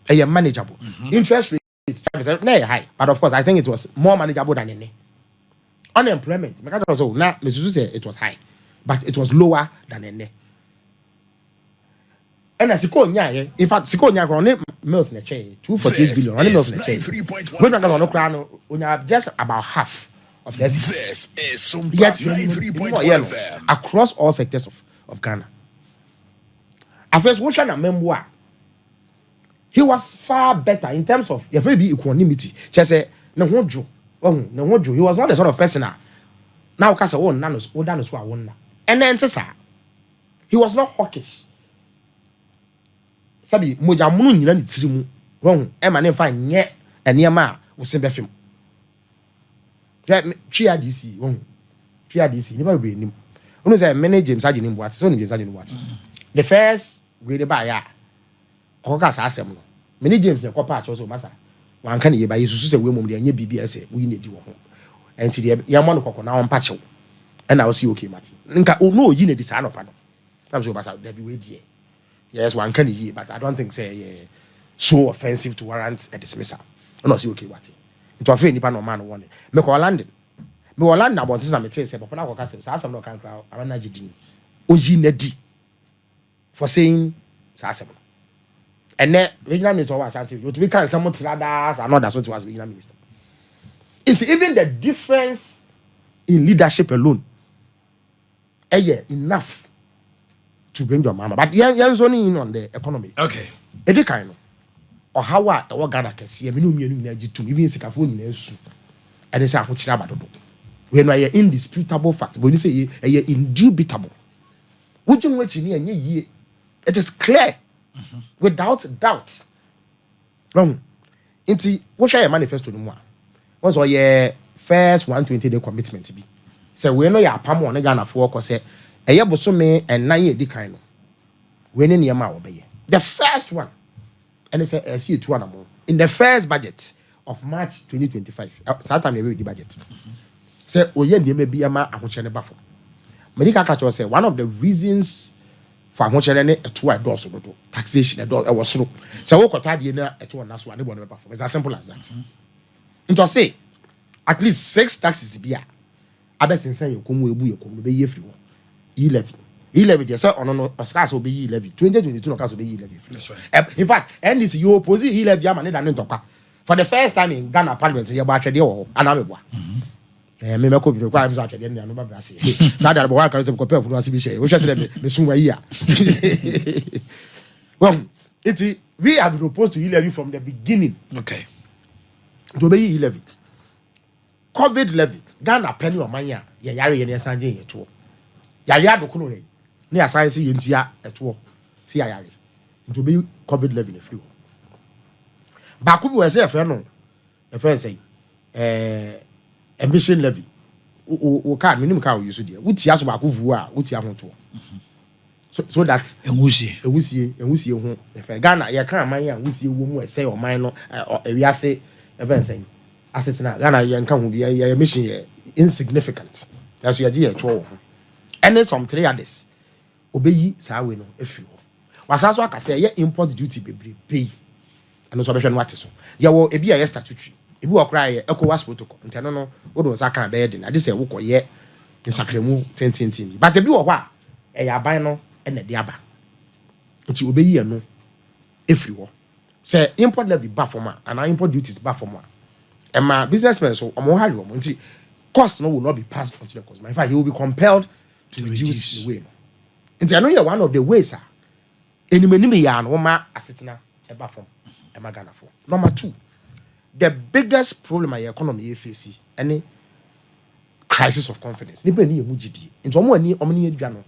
Speaker 2: ɛyɛ manageable. Interest rate 5% na yɛ high, but of course I think it was more manageable than ɛnɛ. Unemployment, mɛka kyerɛ sɛ na mesusu sɛ it was high, but it was lower than ɛnɛ. Ɛna sika onyaayɛ, in fact, sika onyaa koraa, ɔne Mills na ɛkyɛ 248 billion. Ɔne Mills na ɛkyɛ wọ́n náà, ɔno koraa no onya just about half of the sika.
Speaker 3: This is Sumpa
Speaker 2: Yet ɔyɛ no
Speaker 3: 93.1 FM.
Speaker 2: across all sectors of Ghana. Afei so wohwɛ na mmɛmbo a, he was far better in terms of yɛfrɛ bi equanimity, kyerɛ sɛ ne ho dwo, ɔhu ne ho dwo. He was not the sort of person a na woka sɛ wonna no, woda no so a wonna. Ɛnɛ nte saa. He was not hawkish. Sabi mogya mono nyina ne tiri mu wɔhu ɛma ne nfa nyɛ nneɛma a wosi bɛfim hwɛ twia DC wɔhu twia DC nipa bebree nim wɔn sɛ mene James Agyenim Boateng sɛ ɔne James Agyenim Boateng the first wei de baayɛ a ɔkɔka saa asɛm no, mene James na ɛkɔ pa akyɛw sɛ ɔmasa wanka ne yie ba. Yɛsusu sɛ wei mom deɛ ɛnyɛ biribi a ɛsɛ woyi na edi wɔ ho, ɛnti deɛ yɛmmɔ no kɔkɔ na ɔmpa kyɛw. Ɛna ɔsi okay, mate. Nka na oyi na di saa nɔpa no na sɛ ɔbasa dabi, wei deɛ yes, wanka ne yie, but I don't think sɛ ɛyɛ so offensive to warrant a dismissal. Ɛna ɔsi okay, wate. Nti ɔfɛ nipa na ɔmaa no wɔne mekɔ London. Mewɔ London abɔnten na mete sɛ papa no akɔka sɛ saa asɛm na ɔka nkora ama no agye din oyi na di for saying saa asɛm no. Ɛnɛ regional minister ɔwɔ Ashanti, otumi ka nsɛm tena daa saa na ɔda so te hɔ as regional minister. Nti even the difference in leadership alone ɛyɛ enough to bring your mama. But yɛn nso ne in on the economy. Edi kan no, ɔhaw a ɛwɔ Ghana kɛseɛ, mi ne mmienu nyinaa gye tum, even sikafoɔ nyinaa su, ɛne sɛ ahokyere aba dodo. Wei no ɛyɛ indisputable fact, but sɛ ɛyɛ indubitable. Wogye ho akyi ni ɛnyɛ yie. It is clear without doubt. Nti wohwɛ yɛ manifesto no mu a, wɔn sɛ ɔyɛ first 120 day commitment bi sɛ wei no yɛ apam wɔ ne Ghanafoɔ kɔ sɛ ɛyɛ bosome 4 yɛ edi kan no, wei ne nneɛma a wɔbɛyɛ. The first one ɛne sɛ ɛsi etu anamo in the first budget of March 2025, saa time yɛ bɛ di budget, sɛ oyɛ nneɛma bi ama ahokyɛ ne ba fam. Mɛdi kaka kyerɛ sɛ one of the reasons for ahokyɛ ne ɛto a ɛdɔɔso dodo, taxation ɛdɔ ɛwɔ soro. Sɛ wokɔtɔ adeɛ na ɛto ɔna so a, ne bɔ ne bɛba fam. It's as simple as that. Nti ɔse at least six taxes bi a abɛsensɛn yɛ kɔn mu, ebu yɛ kɔn mu, bɛyi efiri hɔ. E-levy, E-levy deɛ, sɛ ɔno no ɔsika sɛ ɔbɛyi E-levy 2022 na ɔka sɛ ɔbɛyi E-levy efiri hɔ. In fact, NDC yɛ oppose E-levy ama ne da ne ntɔkwa for the first time in Ghana parliament. Yɛ bɔ atwɛdeɛ wɔ hɔ anaa mɛboa mi mɛkɔ bi kɔ ayɛ mi sɛ atwɛdeɛ no ano ba bra se saa de arabɔ wɔn aka sɛ kɔpɛ afuru ase bi hyɛ wohwɛ sɛ dɛ mɛ sun wa yi a. Well, eti we have been opposed to E-levy from the beginning. Nti ɔbɛyi E-levy, COVID levy. Ghana pɛ ne ɔman a yɛyare yɛ ne yɛsan gye yɛ toɔ. Yare adokoro yɛ ne yɛsan sɛ yɛntua ɛtoɔ sɛ yɛayare. Nti ɔbɛyi COVID levy na firi hɔ. Baako bi wɔ ɛsɛ yɛfrɛ no, yɛfrɛ sɛ emission levy. Wo car, minim car wo yi so deɛ, wotia so baako vuo a, wotia ho toɔ so that
Speaker 1: Nwusie.
Speaker 2: Ewusie ho yɛfrɛ. Ghana yɛka aman a nwusie wɔ mu ɛsɛ ɔman no ewiase yɛfrɛ nsɛn asetena. Ghana yɛnka ho bi, yɛ emission yɛ insignificant, nanso yɛgye yɛ toɔ wɔ ho. Ɛne some three others, obeyi saa wei no efiri hɔ. Wasan so aka sɛ ɛyɛ import duty bebree pay, ɛno nso ɔbɛhwɛ no ate so. Yɛwɔ ebi a ɛyɛ statutory, ebi wɔ koraa yɛ ECOWAS protocol, nti ɛno no wode nsa kan bɛyɛ den ade sɛ wokɔ yɛ nsakramu tententen bi, but ebi wɔ hɔ a ɛyɛ aban no ɛna ɛde aba, nti obeyi ɛno efiri hɔ. Sɛ import levy ba fam a, anaa import duties ba fam a, ɛma businessmen so ɔmo ha wɔn, nti cost no will not be passed on to the consumer. In fact, he will be compelled to reduce
Speaker 1: reduce.
Speaker 2: The way no. Nti ɛno yɛ one of the ways a enimɛnim yɛ ano wɔma asetena ɛba fam ɛma Ghanafoɔ. Number two, the biggest problem a yɛ economy yɛ face ɛne crisis of confidence. Nipa ni yɛ mu gyidie, nti wɔn ani wɔn ni yɛ dwa no,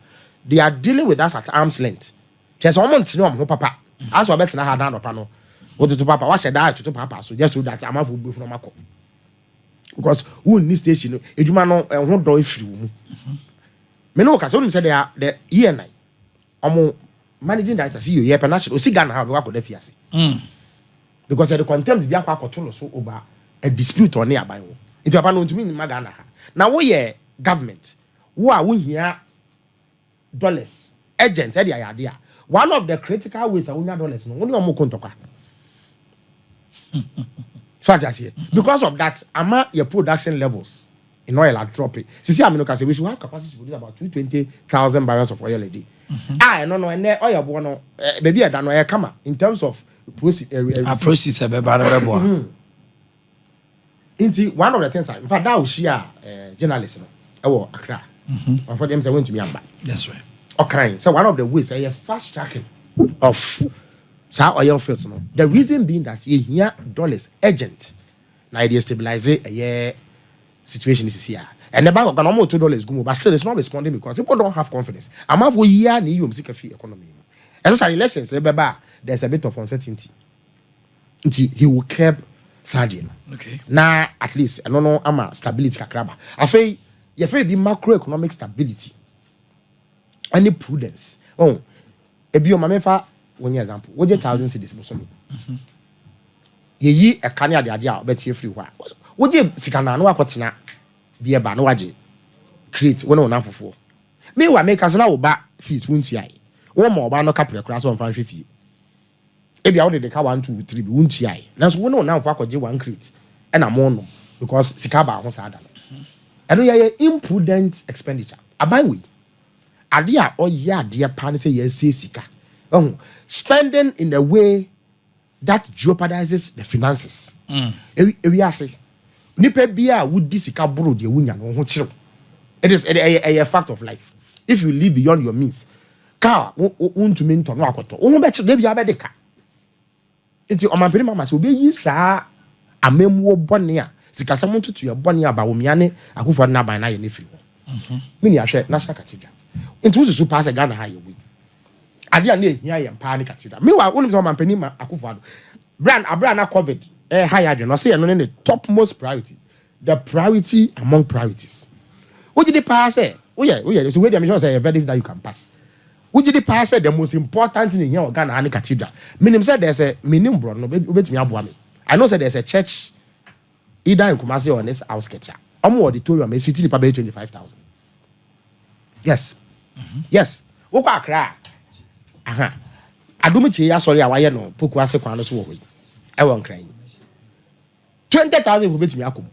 Speaker 2: they are dealing with us at arm's length. Kyerɛ sɛ wɔn ntene wɔn ho papa asɛ ɔbɛtena ha dan anɔpa no, wototo papa wahyɛ daa toto papa so just so that amanfo bu efunu ɔmo akɔ, because wunni station no edwuma no ɛho dɔ efiri wɔn mu. Mene wo kasa, wonim sɛ they are the ENI ɔmo managing director, CEO yɛ pɛ national osi Ghana ha, ɔbɛkɔ akɔda fiase because ɛde contempt bi akɔ akɔto no so over a dispute ɔne aban wɔ. Nti papa no ntumi nima Ghana ha. Na woyɛ government wo a wohia dollars urgent ɛde ayɛ adeɛ a, one of the critical ways a wonya dollars no, wo ne ɔmo ko ntɔkwa so ati aseɛ. Because of that, ama yɛ production levels in oil are dropping. Sisi amino kase we should have capacity to produce about 220,000 barrels of oil a day. A ɛno no, ɛnɛ oil boɔ no baabi ɛda no ɛyɛ kama in terms of proceed.
Speaker 1: A proceeds ɛbɛba no bɛboa.
Speaker 2: Nti one of the things, in fact, that ohyia journalist no ɛwɔ Accra, ɔfɔ deɛ sɛ wɔntumi amba.
Speaker 1: That's right.
Speaker 2: Ɔkan sɛ one of the ways ɛyɛ fast tracking of saa oil fields no, the reason being that yɛhia dollars urgent na yɛde stabilize ɛyɛ situation sisi a ɛnɛ Bank of Ghana ɔmo $2 gu mu, but still it's not responding because people don't have confidence. Amanfo yia na eyi wɔn sika fi economy mu. Ɛso sa elections ɛbɛba a, there's a bit of uncertainty, nti he will curb saa deɛ no na at least ɛno no ama stability kakra ba. Afei yɛfrɛ bi macroeconomic stability ɛne prudence. Oh, ebi o, maame fa wɔnyɛ example, wogye 1,000 cedis bosome, yɛyi ɛka ne adeade a ɔbɛtie firi hɔ a, wogye sika na wakɔtena bi ɛba na wagye crate wo ne wo namfofoɔ. Meanwhile, meka sɛ na wo ba fees wontua yi, wɔn ma ɔba no kaprɛ koraa sɛ ɔmfa nhwɛ fie. Ebi a wode de ka one two three bi wontua yi, nanso wo ne wo namfo akɔgye one crate ɛna mo nom because sika baa ho saa da no. Ɛno yɛyɛ imprudent expenditure. Aban wei adeɛ a ɔyɛ adeɛ paa ne sɛ yɛsɛ sika ɛho spending in a way. That jeopardizes the finances. Ewi ase nipa bi a wodi sika boro deɛ wunya no ho kyerɛw. It is ɛyɛ fact of life. If you live beyond your means, car wo wo ntumi ntɔ no akɔtɔ, wo ho bɛkyerɛ debi abɛde ka. Nti ɔmampanin Mahama sɛ obeyi saa amammuo bɔne a sikasɛm ntoto yɛ bɔne a Bawumia ne Akufo n'aban n'ayɛ ne firi hɔ. Mi ni ahwɛ National Cathedral, nti wosusu paa sɛ Ghana ha yɛ wei adeɛ a ne ehia yɛn paa ne cathedral. Meanwhile, wonim sɛ ɔmampanin ma Akufo Addo brand abira na COVID ha yɛ adwene, ɔsɛ yɛn no ne ne top most priority, the priority among priorities. Wogye di paa sɛ woyɛ so wei deɛ, mi sɛ ɛyɛ verdict that you can pass. Wogye di paa sɛ the most important thing ehia wɔ Ghana ha ne cathedral? Minim sɛ there's a, minim borɔ no, wobɛtumi aboa mi. I know sɛ there's a church either in Kumasi or in this outskirts a ɔmo wɔ auditorium esi ti nipa bɛyɛ 25,000. Yes, wokɔ Accra a, aha Adom Kyei asɔre a wayɛ no Poku ase kwan no so wɔ hɔ yi, ɛwɔ Nkran yi, 20,000 fo betumi akɔ mu.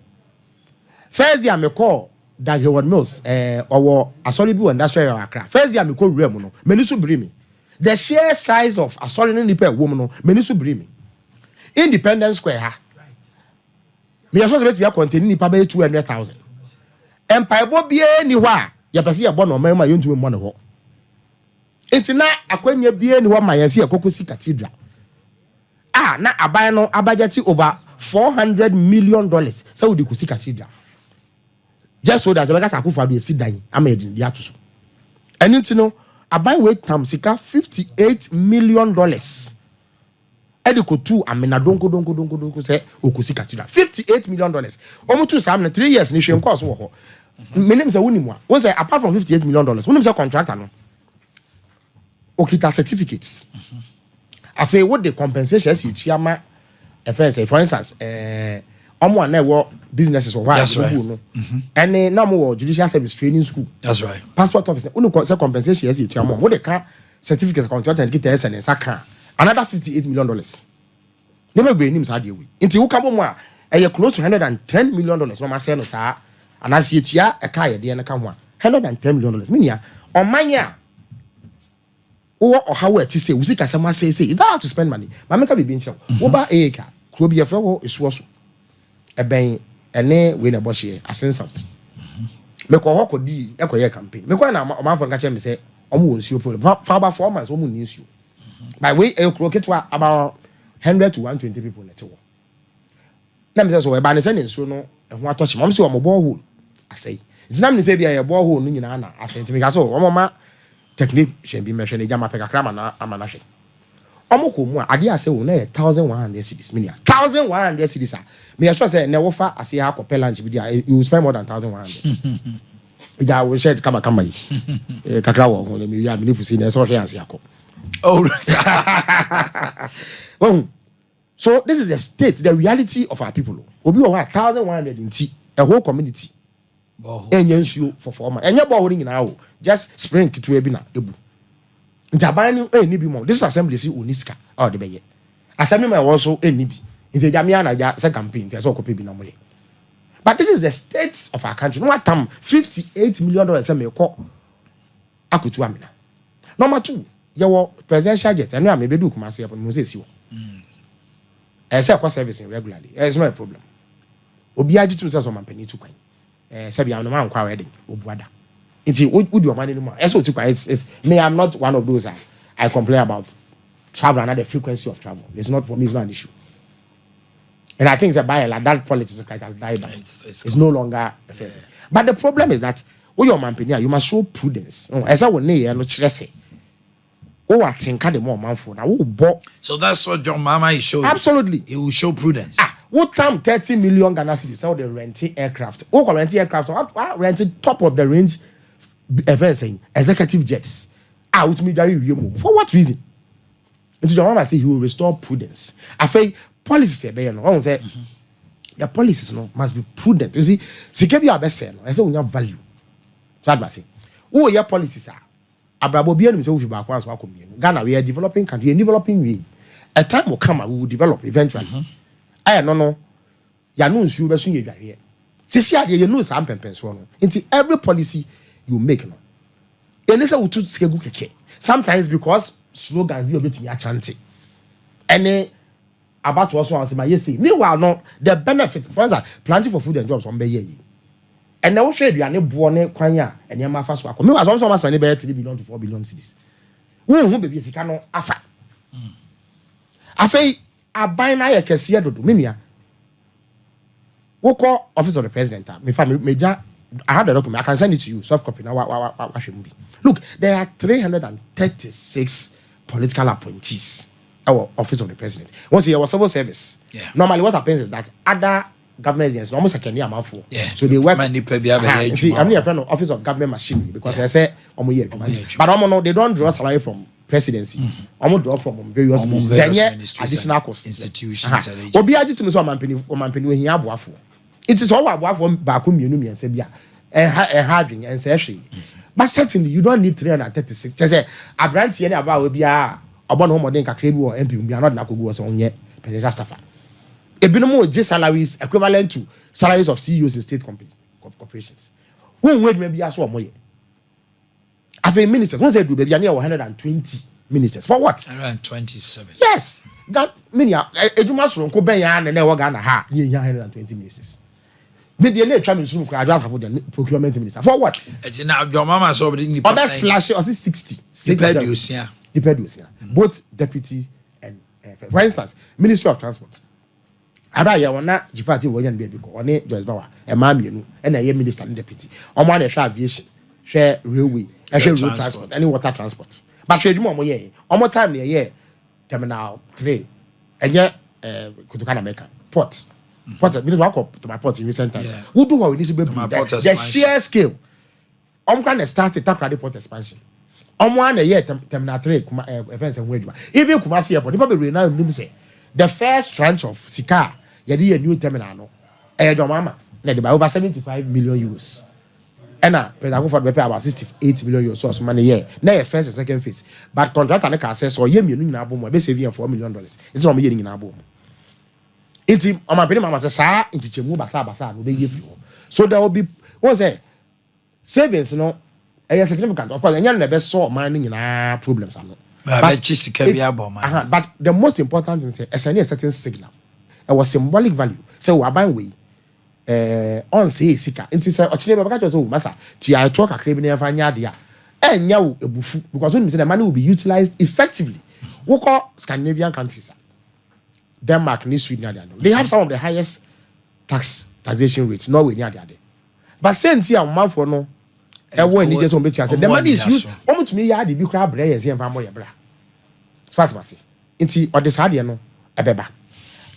Speaker 2: First year mekɔ Dag Heward Mills, ɔwɔ asɔre bi wɔ industrial area wɔ Accra. First year mekɔ wura mu no, m'ani so biri mi. The sheer size of asɔre ne nipa ɛwɔ mu no, m'ani so biri mi. Independence Square ha, meyɛ sɔ sɛ bɛtumi akɔntɛni nipa bɛyɛ 200,000. Mpaebɔ biara ni hɔ a yɛpɛ sɛ yɛbɔ no ɔman mu a yɛntumi mmɔ ne hɔ. Nti na akwanya biara ni hɔ ma yɛn sɛ yɛkɔkɔ si cathedral a na aban no abudget over $400 million sɛ wode kɔsi cathedral, just so that ɛbɛka sɛ Akufo Addo esi dan ama yɛde de ato so. Ɛno nti no, aban wei tam sika $58 million ɛde kotu amena donkodonkodonkodonko sɛ okosi cathedral. $58 million wɔn tu saa amena 3 years ni hwɛ nkɔɔ so wɔ hɔ. Menim sɛ wonim a wɔn sɛ apart from $58 million, wonim sɛ contractor no okita certificates. Afei wode compensation ɛsi ekyi ama ɛfɛn sɛ, for instance, ɔmo a na ɛwɔ businesses wɔ hɔ a ɛgugu no, ɛne na ɔmo wɔ Judicial Service Training School,
Speaker 1: That's right.
Speaker 2: passport office, wonu sɛ compensation ɛsi ekyi ama ɔmo, wode ka certificate contractor kita ɛsɛ ne nsa ka another $58 million. Nneɛma bebree nim saa adeɛ wei. Nti woka bɔ mu a, ɛyɛ close to $110 million na ɔmo asɛn no saa, anaasɛ etua ɛka ayɛdeɛ no ka ho a, $110 million. Mi nia ɔman a wowɔ ɔhaw a ɛte sɛ wosi kasɛm asɛesɛ, is that how to spend money? Maame, ka biribi nkyerɛw. Woba aa kuro bi yɛfrɛ hɔ Esuɔ so, ɛbɛn ɛne wei na ɛbɔ hyeɛ Assin South. Mekɔ hɔ kɔdi ɛkɔyɛ campaign. Mekɔ na ɔmanfoɔ no ka kyerɛ me sɛ ɔmo wɔ nsuo problem fa about 4 months ɔmo nni nsuo. By wei ɛyɛ kuro ketewa, about 100 to 120 people na ɛte hɔ. Na mi sɛ so ɛba ne sɛ ne nsuo no ɛho atɔ kyema. Ɔmo sɛ ɔmo borehole asɛe, nti na mi sɛ bi a yɛ borehole no nyinaa na asɛe. Nti mi ka sɛ ɔmo ma technician bi mɛhwɛ ne gya ma pɛ kakra ama na hwɛ. Ɔmo kɔ mu a, adeɛ asɛ wo na yɛ 1,100 cedis. Minia, 1,100 cedis a meyɛ sure sɛ ɛnɛ wofa ase ha akɔpɛ lunch bi di a, you will spend more than 1,100. Gya wo shirt kamakama yi, kakra wɔ ho na mi wi a mi ne fusi na ɛsɛ ɔhwɛ ase akɔ.
Speaker 1: Oh.
Speaker 2: Well, so this is the state, the reality of our people. Obi wɔ hɔ a 1,100 nti a whole community ɛnyɛ nsuo for 4 months. Ɛnyɛ borehole no nyinaa o, just spring ketewa bi na ebu. Nti aban no ɛnni bi mɔ this assembly si oni sika a ɔde bɛyɛ assembly man ɛwɔ so ɛnni bi. Nti egya mi anagya sɛ campaign nti ɛsɛ ɔkɔpɛ bi na mo yɛ. But this is the state of our country. No watam $58 million sɛ mɛkɔ akotu amina. Number two, yɛwɔ presidential jet. Ɛno a mɛbɛdu Kumasi airport mo sɛ esi hɔ, ɛsɛ ɛkɔ service regularly. It's not a problem. Obiara gye tum sɛ ɔmampanin tu kwan, sɛbi anoma nkɔ a wɔyɛ den obuada. Nti wodi ɔman no mu a, ɛsɛ otu kwan. It's me, I'm not one of those a I complain about travel and the frequency of travel. It's not for me, it's not an issue. And I think that by and large, that politics has died by. It's no longer a fair. But the problem is that woyɛ ɔmampanin a, you must show prudence. Ɛsɛ wo ne yɛ no kyerɛ sɛ wowɔ atenka de ma ɔmanfoɔ na wobɔ.
Speaker 1: So that's what John Mahama is showing.
Speaker 2: Absolutely.
Speaker 1: He will show prudence.
Speaker 2: Ah, wo tam 30 million Ghana cedis sɛ wode rent aircraft, wokɔ rent aircraft, wa rent top of the range ɛfɛn sɛn executive jets a wotumi dware wie mu, for what reason? Nti John Mahama say he will restore prudence. Afei policies ɛbɛyɛ no, ɔhun sɛ the policies no must be prudent. You see, sika bi a bɛsɛ no, ɛsɛ wonya value so adumase woyɛ policies a abrabɔ bi anim sɛ wofi baako anso akɔ mmienu. Ghana, we are developing country, we are developing way. A time will come a we will develop eventually. Ɛyɛ no yano nsuo bɛso yɛ dwareɛ sisi adeɛ yɛn no saa mpɛmpɛnsoɔ no. Nti every policy you make no, ɛne sɛ wotu sika gu kɛkɛ sometimes because slogan bi a obetumi akyante ɛne. Abatoɔ so a ɔsɛ ma yɛ sei. Meanwhile no, the benefit, for instance, Planting for Food and Jobs, ɔmo bɛyɛ yi, ɛnna wohwɛ aduane boɔ ne kwan a nneɛma afa so akɔ. Meanwhile, sɛ ɔmo asoma ne bɛyɛ 3 billion to 4 billion cedis, wohu baabi sika no afa. Afei aban no ayɛ kɛseɛ dodo. Me nua, wokɔ Office of the President a, mefa megya, I have the document, I can send it to you, soft copy, na wa wa wa wahwɛ mu bi. Look, there are 336 political appointees ɛwɔ Office of the President. Wɔn sɛ yɛwɔ civil service. Normally what happens is that other government agencies na wɔn second amanfoɔ, so they work.
Speaker 1: Ma nipa bi abɛyɛ
Speaker 2: Nti
Speaker 1: adwuma.
Speaker 2: Ɛno yɛ fɛ no Office of Government Machinery because ɛsɛ wɔn yɛ
Speaker 1: Ɔmo yɛ
Speaker 2: adwuma.
Speaker 1: adwuma.
Speaker 2: But wɔn no, they don't draw salary from presidency. Wɔn draw from various
Speaker 1: Ɔmo
Speaker 2: ministries.
Speaker 1: various
Speaker 2: Ɛnyɛ
Speaker 1: ministries
Speaker 2: additional
Speaker 1: and
Speaker 2: cost.
Speaker 1: institutions and agencies.
Speaker 2: Obi agye tum sɛ ɔmampanin ohia aboafoɔ, nti sɛ ɔwɔ aboafoɔ baako, mmienu, mmiɛnsa bi a, ɛha adwene, ɛnsɛ hwee. But certainly you don't need 336. Kyerɛ sɛ aberanteɛ ne abaawa biara a ɔbɔ ne ho mmɔden kakra bi wɔ NPP bi a, ɔde n'akɔgu wɔ sɛ ɔnyɛ presidential staffer. Ebinom wɔ gye salaries equivalent to salaries of CEOs in state corporations. Wɔn nwo adwuma bi aso ɔmo yɛ. Afei ministers, wɔn sɛ edu baabi a ne yɛ wɔ 120 ministers. For what?
Speaker 1: 127.
Speaker 2: Yes, that meaning edwuma soronko bɛn ya na ɛwɔ Ghana ha ne yɛ 120 ministers? Me deɛ, ne etwa mi nsum kura Adwo Asafo deɛ, procurement minister, for what?
Speaker 1: Ɛti na John sɛ ɔbɛde nipa
Speaker 2: ɔbɛ
Speaker 1: sɛn?
Speaker 2: Slash, ɔsi 60.
Speaker 1: Nipa 60.
Speaker 2: Nipa 60, both deputy and for instance, Ministry of Transport, aba yɛ wɔn na Jifati wɔ nyɛ no baabi kɔ, ɔne Joyce Bawa, ɛmaa mmienu ɛna ɛyɛ minister ne deputy. Ɔmo ana ɛhwɛ aviation, hwɛ railway, ɛhwɛ road
Speaker 1: transport.
Speaker 2: Transport ɛne water transport. But hwɛ adwuma a ɔmo yɛ. Ɔmo time na ɛyɛ Terminal 3, ɛnyɛ Kotoka na mɛka port. Port minister wakɔ Tema Port in recent times. Wodu hɔ ni so
Speaker 1: Tema
Speaker 2: bɛ
Speaker 1: Port
Speaker 2: the
Speaker 1: expansion.
Speaker 2: Sheer scale, ɔmo kora na start Takoradi port expansion. Ɔmo ana ɛyɛ Terminal 3 kuma ɛfɛn sɛ ho adwuma. Even Kumasi Airport, nipa bebree naa nim sɛ the first tranche of sika a yɛde yɛ new terminal no, ɛyɛ John Mahama na ɛde ba, over €75 million, ɛna President Akufo Addo bɛpɛ about €68 million. So ɔsoma ne yɛ na yɛ first and second phase, but contractor ne kaa sɛ sɛ ɔyɛ mmienu nyinaa bɔ mu a, ɛbɛ save yɛn $4 million. Nti na ɔmo yɛ ne nyinaa bɔ mu. Nti ɔmampanin Mahama sɛ saa nkyekyɛmu basa basa na ɔbɛyɛ firi hɔ, so there will be wɔn sɛ savings no ɛyɛ significant. Of course, ɛnyɛ no na ɛbɛsɔ ɔman no nyinaa problems ano.
Speaker 1: But ɛbɛkye sika bi abɔ ɔman.
Speaker 2: But the most important thing sɛ ɛsɛ ne a certain signal, ɛwɔ symbolic value sɛ wɔ aban wei ɔnsɛ sika. Nti sɛ ɔkyerɛ bɛ bɛka kyerɛ sɛ o masa tua ɛtoɔ kakra bi na yɛmfa nyɛ adeɛ a, ɛnyɛ wo ebufu because wonim sɛ the money will be utilized effectively. Wokɔ Scandinavian countries a, Denmark ne Sweden ade ade, they have some of the highest taxation rates, Norway ne ade ade. But sɛ nti a ɔmanfoɔ no ɛwɔ anigye sɛ ɔmbɛtua sɛ the money is used, wɔn tumi yɛ ade bi koraa brɛ yɛn sɛ yɛmfa mmɔ yɛ bra so atem ase. Nti ɔde saa adeɛ no ɛbɛba.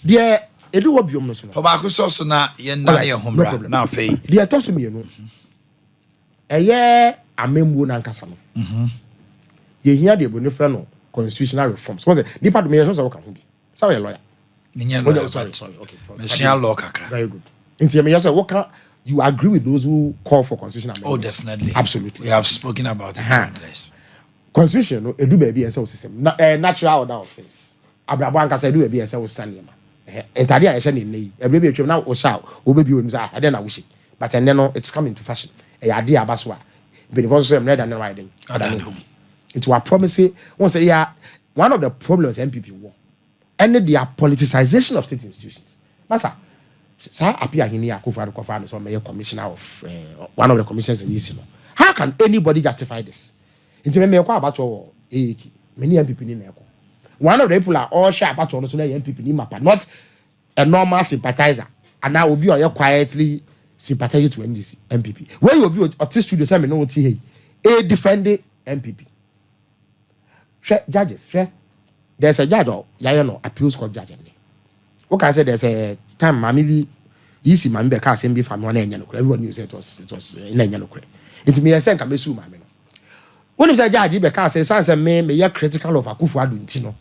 Speaker 2: Deɛ ɛdi hɔ biom no so no,
Speaker 1: Ɔbaako sɔ so na yɛnna ne yɛ ho mmra na afei.
Speaker 2: Deɛ ɛtɔ so mmienu, ɛyɛ amemmuo nankasa no. Yɛhia deɛ buroni frɛ no constitutional reforms. Wɔn sɛ nipa dum yɛ sɔ sɛ wɔka ho bi sɛ ɔyɛ lawyer.
Speaker 1: Menyɛ lawyer.
Speaker 2: Sorry,
Speaker 1: but
Speaker 2: sorry, okay.
Speaker 1: Mesua law kakra.
Speaker 2: Very good. Nti yɛ sɛ wɔka, you agree with those who call for constitutional
Speaker 1: Oh,
Speaker 2: amendments?
Speaker 1: Definitely.
Speaker 2: Absolutely.
Speaker 1: We have spoken about it countless.
Speaker 2: Constitution no, edu baabi ɛsɛ osisɛm na natural order of things, abrabɔ ankasa, edu baabi ɛsɛ osisa nneɛma. Ntaade a yɛhyɛ ne nne yi, ɛbɛrɛ bi etwam na wohyɛ a, wobɛbi wɔn mu sɛ, ah, ɛdɛn na wohyɛ? But ɛnɛ no, it's coming to fashion. Ɛyɛ adeɛ aba so a mpanyinfoɔ nso sɛ mmerɛ da ne no ayɛ den.
Speaker 1: Ada ne ho.
Speaker 2: Nti wa promise wɔn sɛ yɛ one of the problems NPP wɔ ɛne their politicization of state institutions. Masa, saa Appiahene Akufo Addo kɔfa no sɛ ɔmɛyɛ commissioner of one of the commissioners in EC no, how can anybody justify this? Nti mɛmɛ ɛkɔ abatoɔ wɔ AAK, mɛ ne NPP ni na ɛkɔ. One of the people a ɔrehwɛ abatoɔ no so na yɛ NPP ni mapa, not a normal sympathizer anaa obi a ɔyɛ quietly sympathetic to NDC, NPP. Wey obi ɔte studio sɛ mi ne wo ti ha yi e defend NPP. Hwɛ judges, hwɛ, there's a judge a yɛayɛ no appeals court judge. Ɛnɛ woka sɛ there's a time maame bi yisi maame bɛka asɛm bi fa mi hɔ na ɛnyɛ nokorɛ. Everybody knew say it was na ɛnyɛ nokorɛ. Nti meyɛ sɛ nka mɛsu maame no. Wonim sɛ judge bɛka sɛ san sɛ me meyɛ critical of Akufo Addo, nti no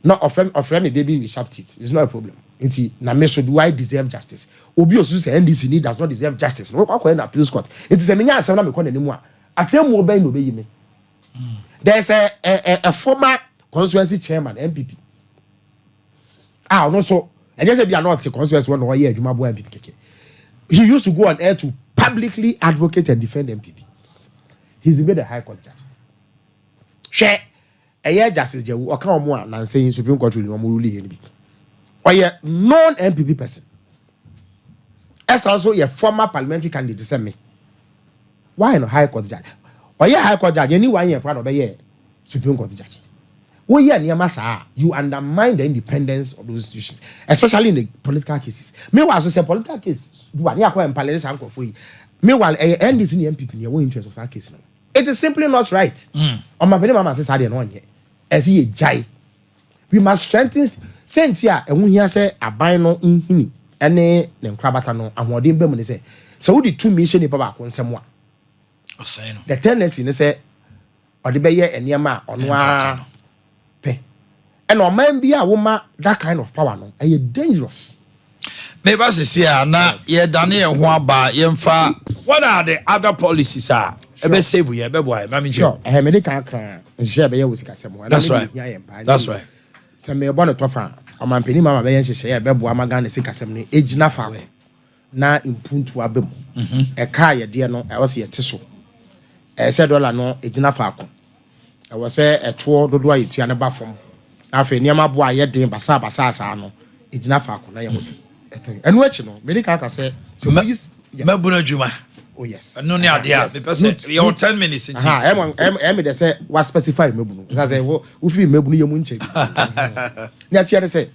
Speaker 2: na ɔfrɛ me baby with sharp teeth. It's not a problem. Nti na me so, do I deserve justice? Obi osu sɛ NDC ni does not deserve justice na wɔkɔ akɔyɛ na appeals court. Nti sɛ menya asɛm na mekɔ n'anim a, atemmuo bɛn na obɛyi me? There's a former constituency chairman, NPP, a ɔno nso ɛnyɛ sɛ bi a na ɔte constituency hɔ na ɔyɛ adwuma boa NPP kɛkɛ. He used to go on air to publicly advocate and defend NPP. He's been made a high court judge. Hwɛ, ɛyɛ Justice Gyewu, ɔka wɔn a nansa yi Supreme Court ruling, wɔn ruling yɛn bi. Ɔyɛ known NPP person, ɛsan so yɛ former parliamentary candidate sɛ me. Why no High Court judge? Ɔyɛ High Court judge ɛni 1 year kora na ɔbɛyɛ Supreme Court judge. Woyɛ nneɛma saa, you undermine the independence of those institutions, especially in the political cases. Meanwhile, so sɛ political case do a ne akɔ mpale ne saa nkurɔfoɔ yi, meanwhile ɛyɛ NDC ne NPP ne ɛwɔ interest of saa case no. It is simply not right. Ɔmampanin Mahama sɛ saa deɛ no ɔnyɛ, ɛsɛ yɛ gyae. We must strengthen sɛnti a ɛho hia sɛ aban no nhini ɛne ne nkorabata no ahoɔden bɛ mu ne sɛ wode tumi hyɛ nipa baako nsɛm a,
Speaker 1: ɔsɛn no.
Speaker 2: The tendency ne sɛ ɔde bɛyɛ nneɛma a ɔno ara pɛ, ɛna ɔman bi a woma that kind of power no, ɛyɛ dangerous.
Speaker 1: Meba sisi a na yɛdane yɛn ho aba, yɛmfa what are the other policies a ɛbɛ save yɛ, ɛbɛboa yɛ, mami nkyɛn?
Speaker 2: Sure, ɛhɛn, mede kan kan nhyehyɛ bɛyɛ wɔ sikasɛm ho.
Speaker 1: That's right. That's right.
Speaker 2: Sɛ mebɔ ne tɔfa a, ɔmampanin Mahama bɛyɛ nhyehyɛeɛ a ɛbɛboa ma Ghana sikasɛm no ɛgyina faako na mpuntu aba mu. Ɛka a yɛdeɛ no, ɛwɔ sɛ yɛte so, ɛyɛ sɛ dɔla no ɛgyina faako, ɛwɔ sɛ ɛtoɔ dodoɔ a yɛtua no ba fam, na afei nneɛma boa a yɛ den basaa basaa saa no ɛgyina faako na yɛho ɛno akyi no, mede ka sɛ
Speaker 1: Mɛbunu adwuma.
Speaker 2: Oh yes.
Speaker 1: Ɛno ne adeɛ a mepɛ sɛ yɛwɔ 10 minutes nti.
Speaker 2: Ɛmɛ dɛ sɛ wa specify mɛbunu ɛsɛ sɛ wo wofiri mɛbunu yɛ mu nkyɛn bi ne ateɛ ne sɛ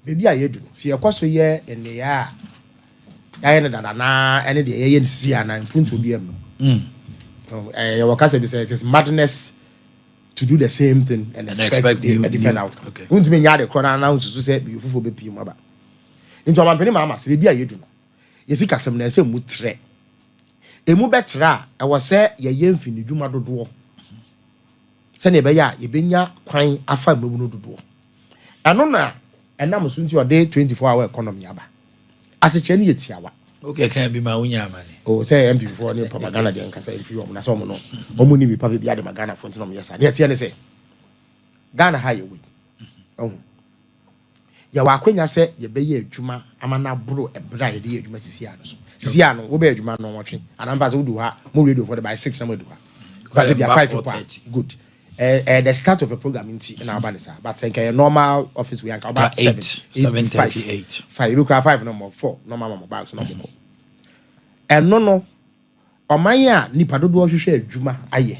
Speaker 2: beebi a yɛdu no, sɛ yɛkɔ so yɛ nneyɛɛ a yɛayɛ no dada naa ɛne deɛ yɛyɛ no sisi ana mpuntuo bi mu no, yɛwɔ kasa bi sɛ it is madness to do the same thing and expect a different outcome. Wontumi nya ade korɔ na na nsusu sɛ biribi foforɔ bɛpie mu aba. Nti ɔmampanin Mahama sɛ beebi a yɛdu no, yɛsi kasɛm na ɛsɛ mu trɛ emu bɛtrɛ a, ɛwɔ sɛ yɛyɛ mfinidwuma dodoɔ sɛnea ɛbɛyɛ a yɛbɛnya kwan afa mmabunu dodoɔ. Ɛno na ɛnam so nti ɔde 24 hour economy aba. Asekyerɛ no yɛ tiawa.
Speaker 1: Okay, kan bi ma wonya amane.
Speaker 2: O sɛ NPP foɔ ne propaganda deɛ, nkasa mfi wɔn na sɛ ɔmo no ɔmo ni nipa bi ade ma Ghana foɔ, nti na ɔmo yɛ saa. Ne ɛteɛ ne sɛ Ghana ha yɛ wei, ɔho yɛwɔ akwanya sɛ yɛbɛyɛ adwuma ama no aboro ɛberɛ a yɛde yɛ adwuma sisi ano so. Sisi ano wobɛyɛ adwuma no 8 anaa mfa sɛ wodu ha mo radio for the by 6 na mo adu ha mfa sɛ bia 5 po a, good. The start of a program nti na aba ne saa, but sɛ nka yɛ normal office wei anka ɔba 7.
Speaker 1: 7:38.
Speaker 2: 5, ebi kura 5 no mo 4 na ɔma mo bag so na ɔmo kɔ. Ɛno no, ɔman a nipa dodoɔ hwehwɛ adwuma ayɛ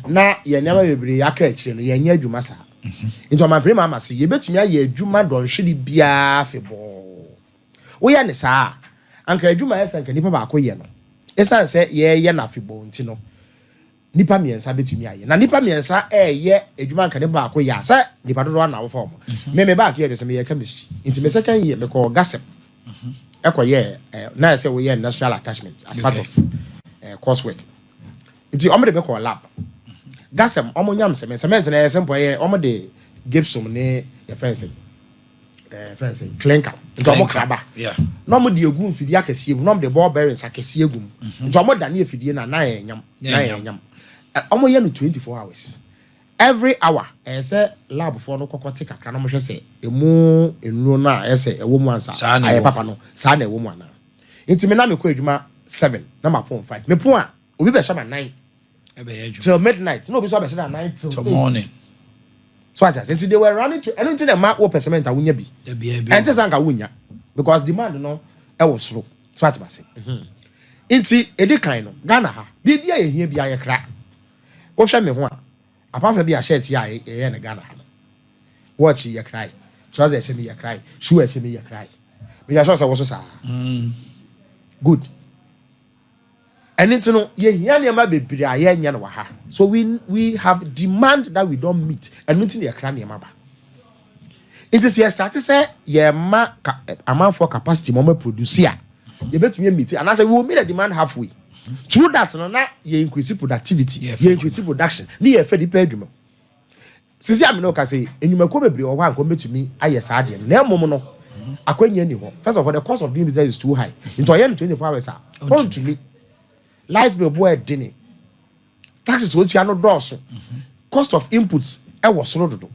Speaker 2: na yɛn nneɛma bebree aka akyire no, yɛnyɛ adwuma saa. Nti ɔmampanin Mahama se yɛbɛtumi ayɛ adwuma dɔnhwere biara afebɔɔ. Woyɛ ne saa, anka adwuma yɛ sɛ nka nipa baako yɛ no, ɛsiane sɛ yɛyɛ no afebɔɔ nti no, nipa mmiɛnsa bɛtumi ayɛ. Na nipa mmiɛnsa ɛɛyɛ adwuma nka nipa baako yɛ a, sɛ nipa dodoɔ ana awofa wɔn. Me baako yɛ de sɛ meyɛ chemistry, nti me second year mekɔ Gasɛm ɛkɔ yɛ na yɛ sɛ woyɛ industrial attachment as part of course work, nti ɔmo de bɛkɔ lab Gasɛm. Ɔmo nyam cement. Cement na yɛ simple, ɛyɛ ɔmo de gypsum ne yɛ fɛn sɛ fɛn sɛ clinker, nti ɔmo kraba na ɔmo de egu mfidie akɛseɛ mu, na ɔmo de ball bearings akɛseɛ gu mu, nti ɔmo da ne afidie na na yɛ nyam na yɛ nyam. Ɔmo yɛ no 24 hours. Every hour ɛyɛ sɛ lab foɔ no kɔkɔ te kakra na ɔmo hwɛ sɛ emu nnuro no a ɛyɛ sɛ ɛwɔ mu ansa ayɛ papa no, saa na ɛwɔ mu anaa. Nti mi na mi kɔ adwuma 7 na ma pɔn 5. Mi pɔn a, obi bɛ hyɛ ma 9 till midnight, na obi nso abɛhyɛ na 9 till
Speaker 1: 8 morning.
Speaker 2: So ati ase, nti they were running to ɛno nti na ma wɔ pɛ cement a wonya bi, ɛnti sɛ anka wonya because demand no ɛwɔ soro. So ati ase, nti edi kan no, Ghana ha, biribi a yɛhia bi ayɛ kra. Wohwɛ me ho a, apart from bi a shirt yi a yɛyɛ no Ghana ha no, watch yɛ kra, trouser ɛhyɛ mi yɛ kra, shoe ɛhyɛ mi yɛ kra. Meyɛ sure sɛ wɔ so saa. Good. Ɛne nti no, yɛhia nneɛma bebree a yɛnyɛ no wɔ ha, so we have demand that we don't meet. Ɛno nti na yɛkra nneɛma ba. Nti sɛ yɛstart sɛ yɛma amanfoɔ capacity ma ɔma produce a, yɛbɛtumi meet anaasɛ we will meet the demand halfway. Through that no, na yɛ increase productivity, yɛ increase production ne yɛ fɛ nipa adwuma. Sisi amina ɔka sɛ enyumakuo bebree wɔ hɔ a nkɔm bɛtumi ayɛ saa adeɛ no, na ɛmom no akɔnya ni hɔ. First of all, the cost of doing business is too high, nti ɔyɛ no 24 hours a, ɔntumi. Light bill bo ɛdene, taxes wotua no dɔɔso, cost of inputs ɛwɔ soro dodo,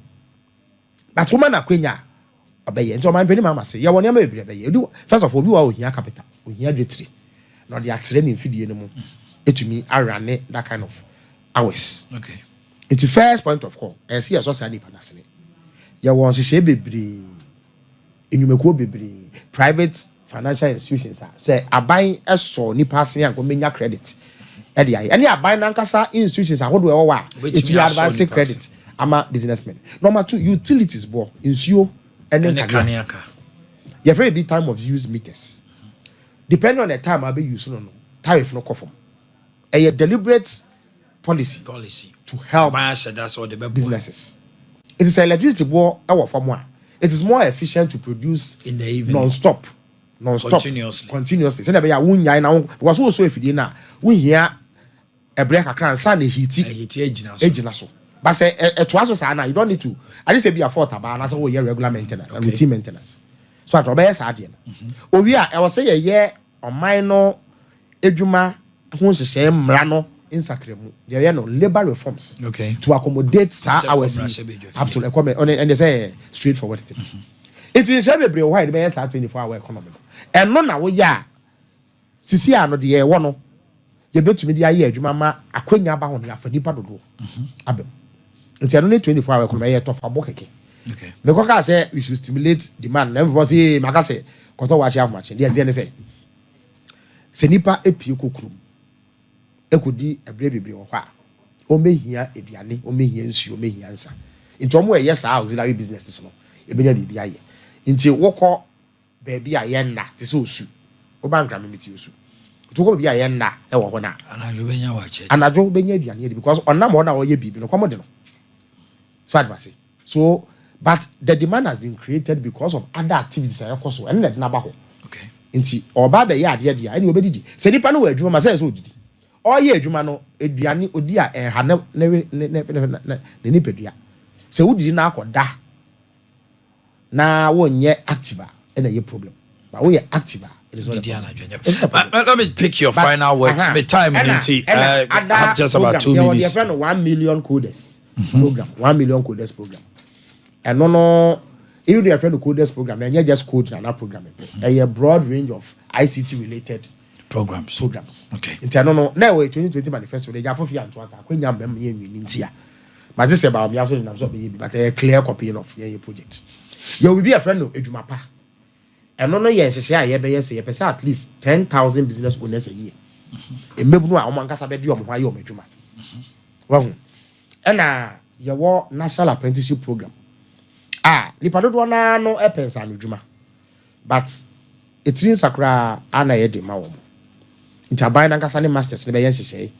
Speaker 2: but wɔn na akɔnya ɔbɛyɛ. Nti ɔman panyin Mahama sɛ yɛwɔ nneɛma bebree bɛyɛ. Ebi, first of all, obi wɔ ohia capital, ohia dwetire na ɔde atrɛ ne mfidie no mu etumi arane that kind of hours. Nti first point of call, ɛsɛ yɛ sɔ saa nipa n'asene. Yɛwɔ nhyehyɛ bebree, enyumakuo bebree, private financial institutions a sɛ aban ɛsɔ nipa ase a, nkɔmɛnya credit ɛde ayɛ, ɛne aban nankasa institutions ahodoɔ ɛwɔ hɔ a
Speaker 1: Obetumi
Speaker 2: etumi
Speaker 1: asɔ
Speaker 2: advance
Speaker 1: nipa
Speaker 2: credit ama businessmen. Number two, utilities boɔ, nsuo ɛne
Speaker 1: ɛne
Speaker 2: nkanea.
Speaker 1: Kanea ka.
Speaker 2: Yɛfrɛ bi time of use meters. Depending on the time a bɛ use no, tariff no kɔ fam. Ɛyɛ deliberate policy
Speaker 1: policy
Speaker 2: to help
Speaker 1: aban ahyɛ da sɛ ɔde bɛboa
Speaker 2: businesses. It is electricity boɔ ɛwɔ fam a, it is more efficient to produce
Speaker 1: in the evening,
Speaker 2: non-stop, non-stop,
Speaker 1: continuously.
Speaker 2: Continuously, sɛdeɛ ɛbɛyɛ a wonyae na wo, because wosɔ efidie no a, wohia ɛbrɛ kakra nsa na ehiti
Speaker 1: ɛyɛ ti agyina so.
Speaker 2: Egyina so. But sɛ ɛtoa so saa na you don't need to ade sɛ bi a fault aba anaasɛ wɔyɛ regular maintenance, routine maintenance, so ati ɔbɛyɛ saa adeɛ no owie a, ɛwɔ sɛ yɛyɛ ɔman no edwuma ho nhyehyɛe, mmara no nsakramu deɛ yɛ no, labour reforms to accommodate saa
Speaker 1: Sɛ
Speaker 2: hours
Speaker 1: kɔmmra
Speaker 2: yi.
Speaker 1: hyɛ badwa fie.
Speaker 2: Absolutely, ɛkɔmɛ ɔne ɛne sɛ straight forward thing. Nti nhyɛ bebree wɔ hɔ a yɛde bɛyɛ saa 24 hour economy no. Ɛno na woyɛ a, sisi ano deɛ ɛwɔ no, yɛbɛtumi de ayɛ adwuma ma akwanya aba hɔ no, yɛafa nipa dodoɔ aba mu. Nti ɛno ne 24 hour economy ɛyɛ tɔfabɔ kɛkɛ. Mekɔ kaa sɛ we should stimulate demand na mfɔ sɛ maka sɛ kɔtɔ waakye ahomakye deɛ, ɛteɛ ne sɛ nipa epie kɔ kurom ekodi ɛbrɛ bebree wɔ hɔ a, ɔmɛhia aduane, ɔmɛhia nsuo, ɔmɛhia nsa. Nti ɔmo ɛyɛ saa auxiliary businesses no ebɛnya biribi ayɛ. Nti wokɔ baabi a yɛnna te sɛ Osu, woba Nkrame mi ti Osu, nti wokɔ baabi a yɛnna ɛwɔ hɔ na
Speaker 1: anadwo bɛnya wakyɛ.
Speaker 2: Anadwo bɛnya aduane adi because ɔnam hɔ na ɔyɛ biribi no, kɔm de no so adumase so. But the demand has been created because of other activities a ɛkɔ so, ɛno na ɛde n'aba hɔ. Nti ɔba abɛyɛ adeɛ deɛ, ɛne ɔbɛdidi. Sɛ nipa no wɔ adwuma ma sɛ odidi, ɔyɛ adwuma no, aduane odi a ɛha ne nipadua. Sɛ wodidi na akɔda na wonyɛ active a, ɛna ɛyɛ problem, but woyɛ active a, it is not a
Speaker 1: Didi
Speaker 2: problem.
Speaker 1: anadwo nyɛ.
Speaker 2: It's not a problem.
Speaker 1: But let me pick your
Speaker 2: But,
Speaker 1: final words. Me time nti,
Speaker 2: ɛna
Speaker 1: I have just about
Speaker 2: program,
Speaker 1: 2
Speaker 2: yɛwɔ
Speaker 1: minutes.
Speaker 2: deɛ yɛfrɛ no 1 million coders program, 1 million coders program. Ɛno no, even though yɛfrɛ no coders program, ɛnyɛ just code na program pɛ. Ɛyɛ broad range of ICT related
Speaker 1: programs.
Speaker 2: Programs. Nti ɛno no na ɛwɔ 2020 manifesto de gya afofi anto ata akwanya mbɛm yɛ nwi nti a mate sɛ baamia so nenam sɛ ɔbɛyɛ bi, but ɛyɛ clear copy of yɛyɛ project. Yɛwɔ biribi a yɛfrɛ no adwuma pa. Ɛno no yɛ nhyehyɛ a yɛbɛyɛ sɛ yɛpɛ sɛ at least 10,000 business owners a year, mmabunu a wɔn ankasa bɛdi wɔn ho ayɛ wɔn adwuma wahu. Ɛna yɛwɔ national apprenticeship program a nipa dodoɔ naa no ɛpɛ nsano adwuma, but etiri nsa koraa ana yɛ de ma wɔn. Nti aban nankasa ne masters ne bɛyɛ nhyehyɛe,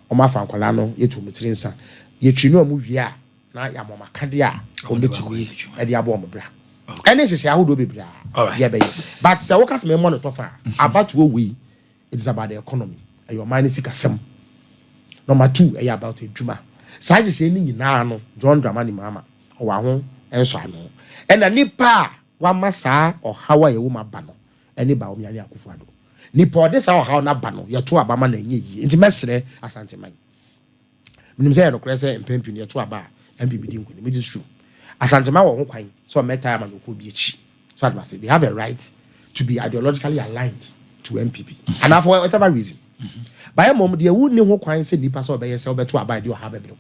Speaker 2: wɔn afa nkwadaa no, yɛtu wɔn tiri nsa, yɛtwi ne wɔn wie a, na yɛama wɔn akadeɛ a wɔn bɛtumi ɛde abɔ wɔn bra, ɛne nhyehyɛe ahodoɔ bebree a yɛbɛyɛ. But sɛ wɔka sɛ mɛmɔ no tɔfa a, abatoɔ wei, it is about the economy, ɛyɛ ɔman ne sikasɛm. Number two, ɛyɛ about adwuma. Saa nhyehyɛe no nyinaa no, John Dramani Mahama ɔwɔ aho nso ano, ɛna nipa a wama saa ɔhaw a yɛwɔ mu aba no ɛne Bawumia ne Akufo Addo. Nipa ɔde saa ɔhaw no aba no, yɛto aba ma na ɛnyɛ yie. Nti mɛsrɛ Asanteman, menim sɛ yɛ nokorɛ sɛ mpɛn pii no yɛto aba a, NPP di nkonim. It is true. Asanteman wɔ ho kwan sɛ ɔmɛtae ama no ɔkɔ bi akyi so adama sɛ they have a right to be ideologically aligned to NPP and for whatever reason. Bayɛ mɔm deɛ, wonni ho kwan sɛ nipa sɛ ɔbɛyɛ sɛ ɔbɛto aba de ɔha bɛbrɛ.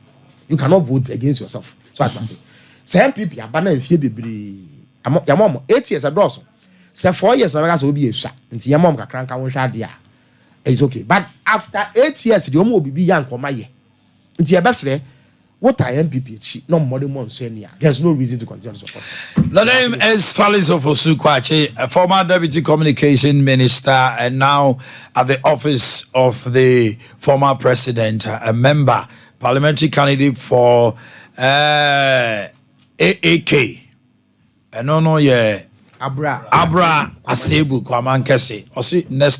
Speaker 2: You cannot vote against yourself. So adama sɛ NPP aba na mfie bebree yɛma ɔmo 8 years ɛdɔɔso, sɛ 4 years na bɛka sɛ obi esua nti yɛma ɔmo kakra nka wɔnhwɛ adeɛ a, it's okay. But after 8 years deɛ, ɔmo wɔ bibi yɛ ankɔma yɛ. Nti yɛbɛsrɛ, wota NPP akyi na ɔmmɔde mmɔ nso ani a, there's no reason to continue to support them.
Speaker 1: The name is Felix Ofosu Kwakye, a former deputy communication minister and now at the office of the former president, a member, parliamentary candidate for AAK. Ɛno no yɛ
Speaker 2: Abra.
Speaker 1: Abra Asebu Kwamankese. Ɔsi next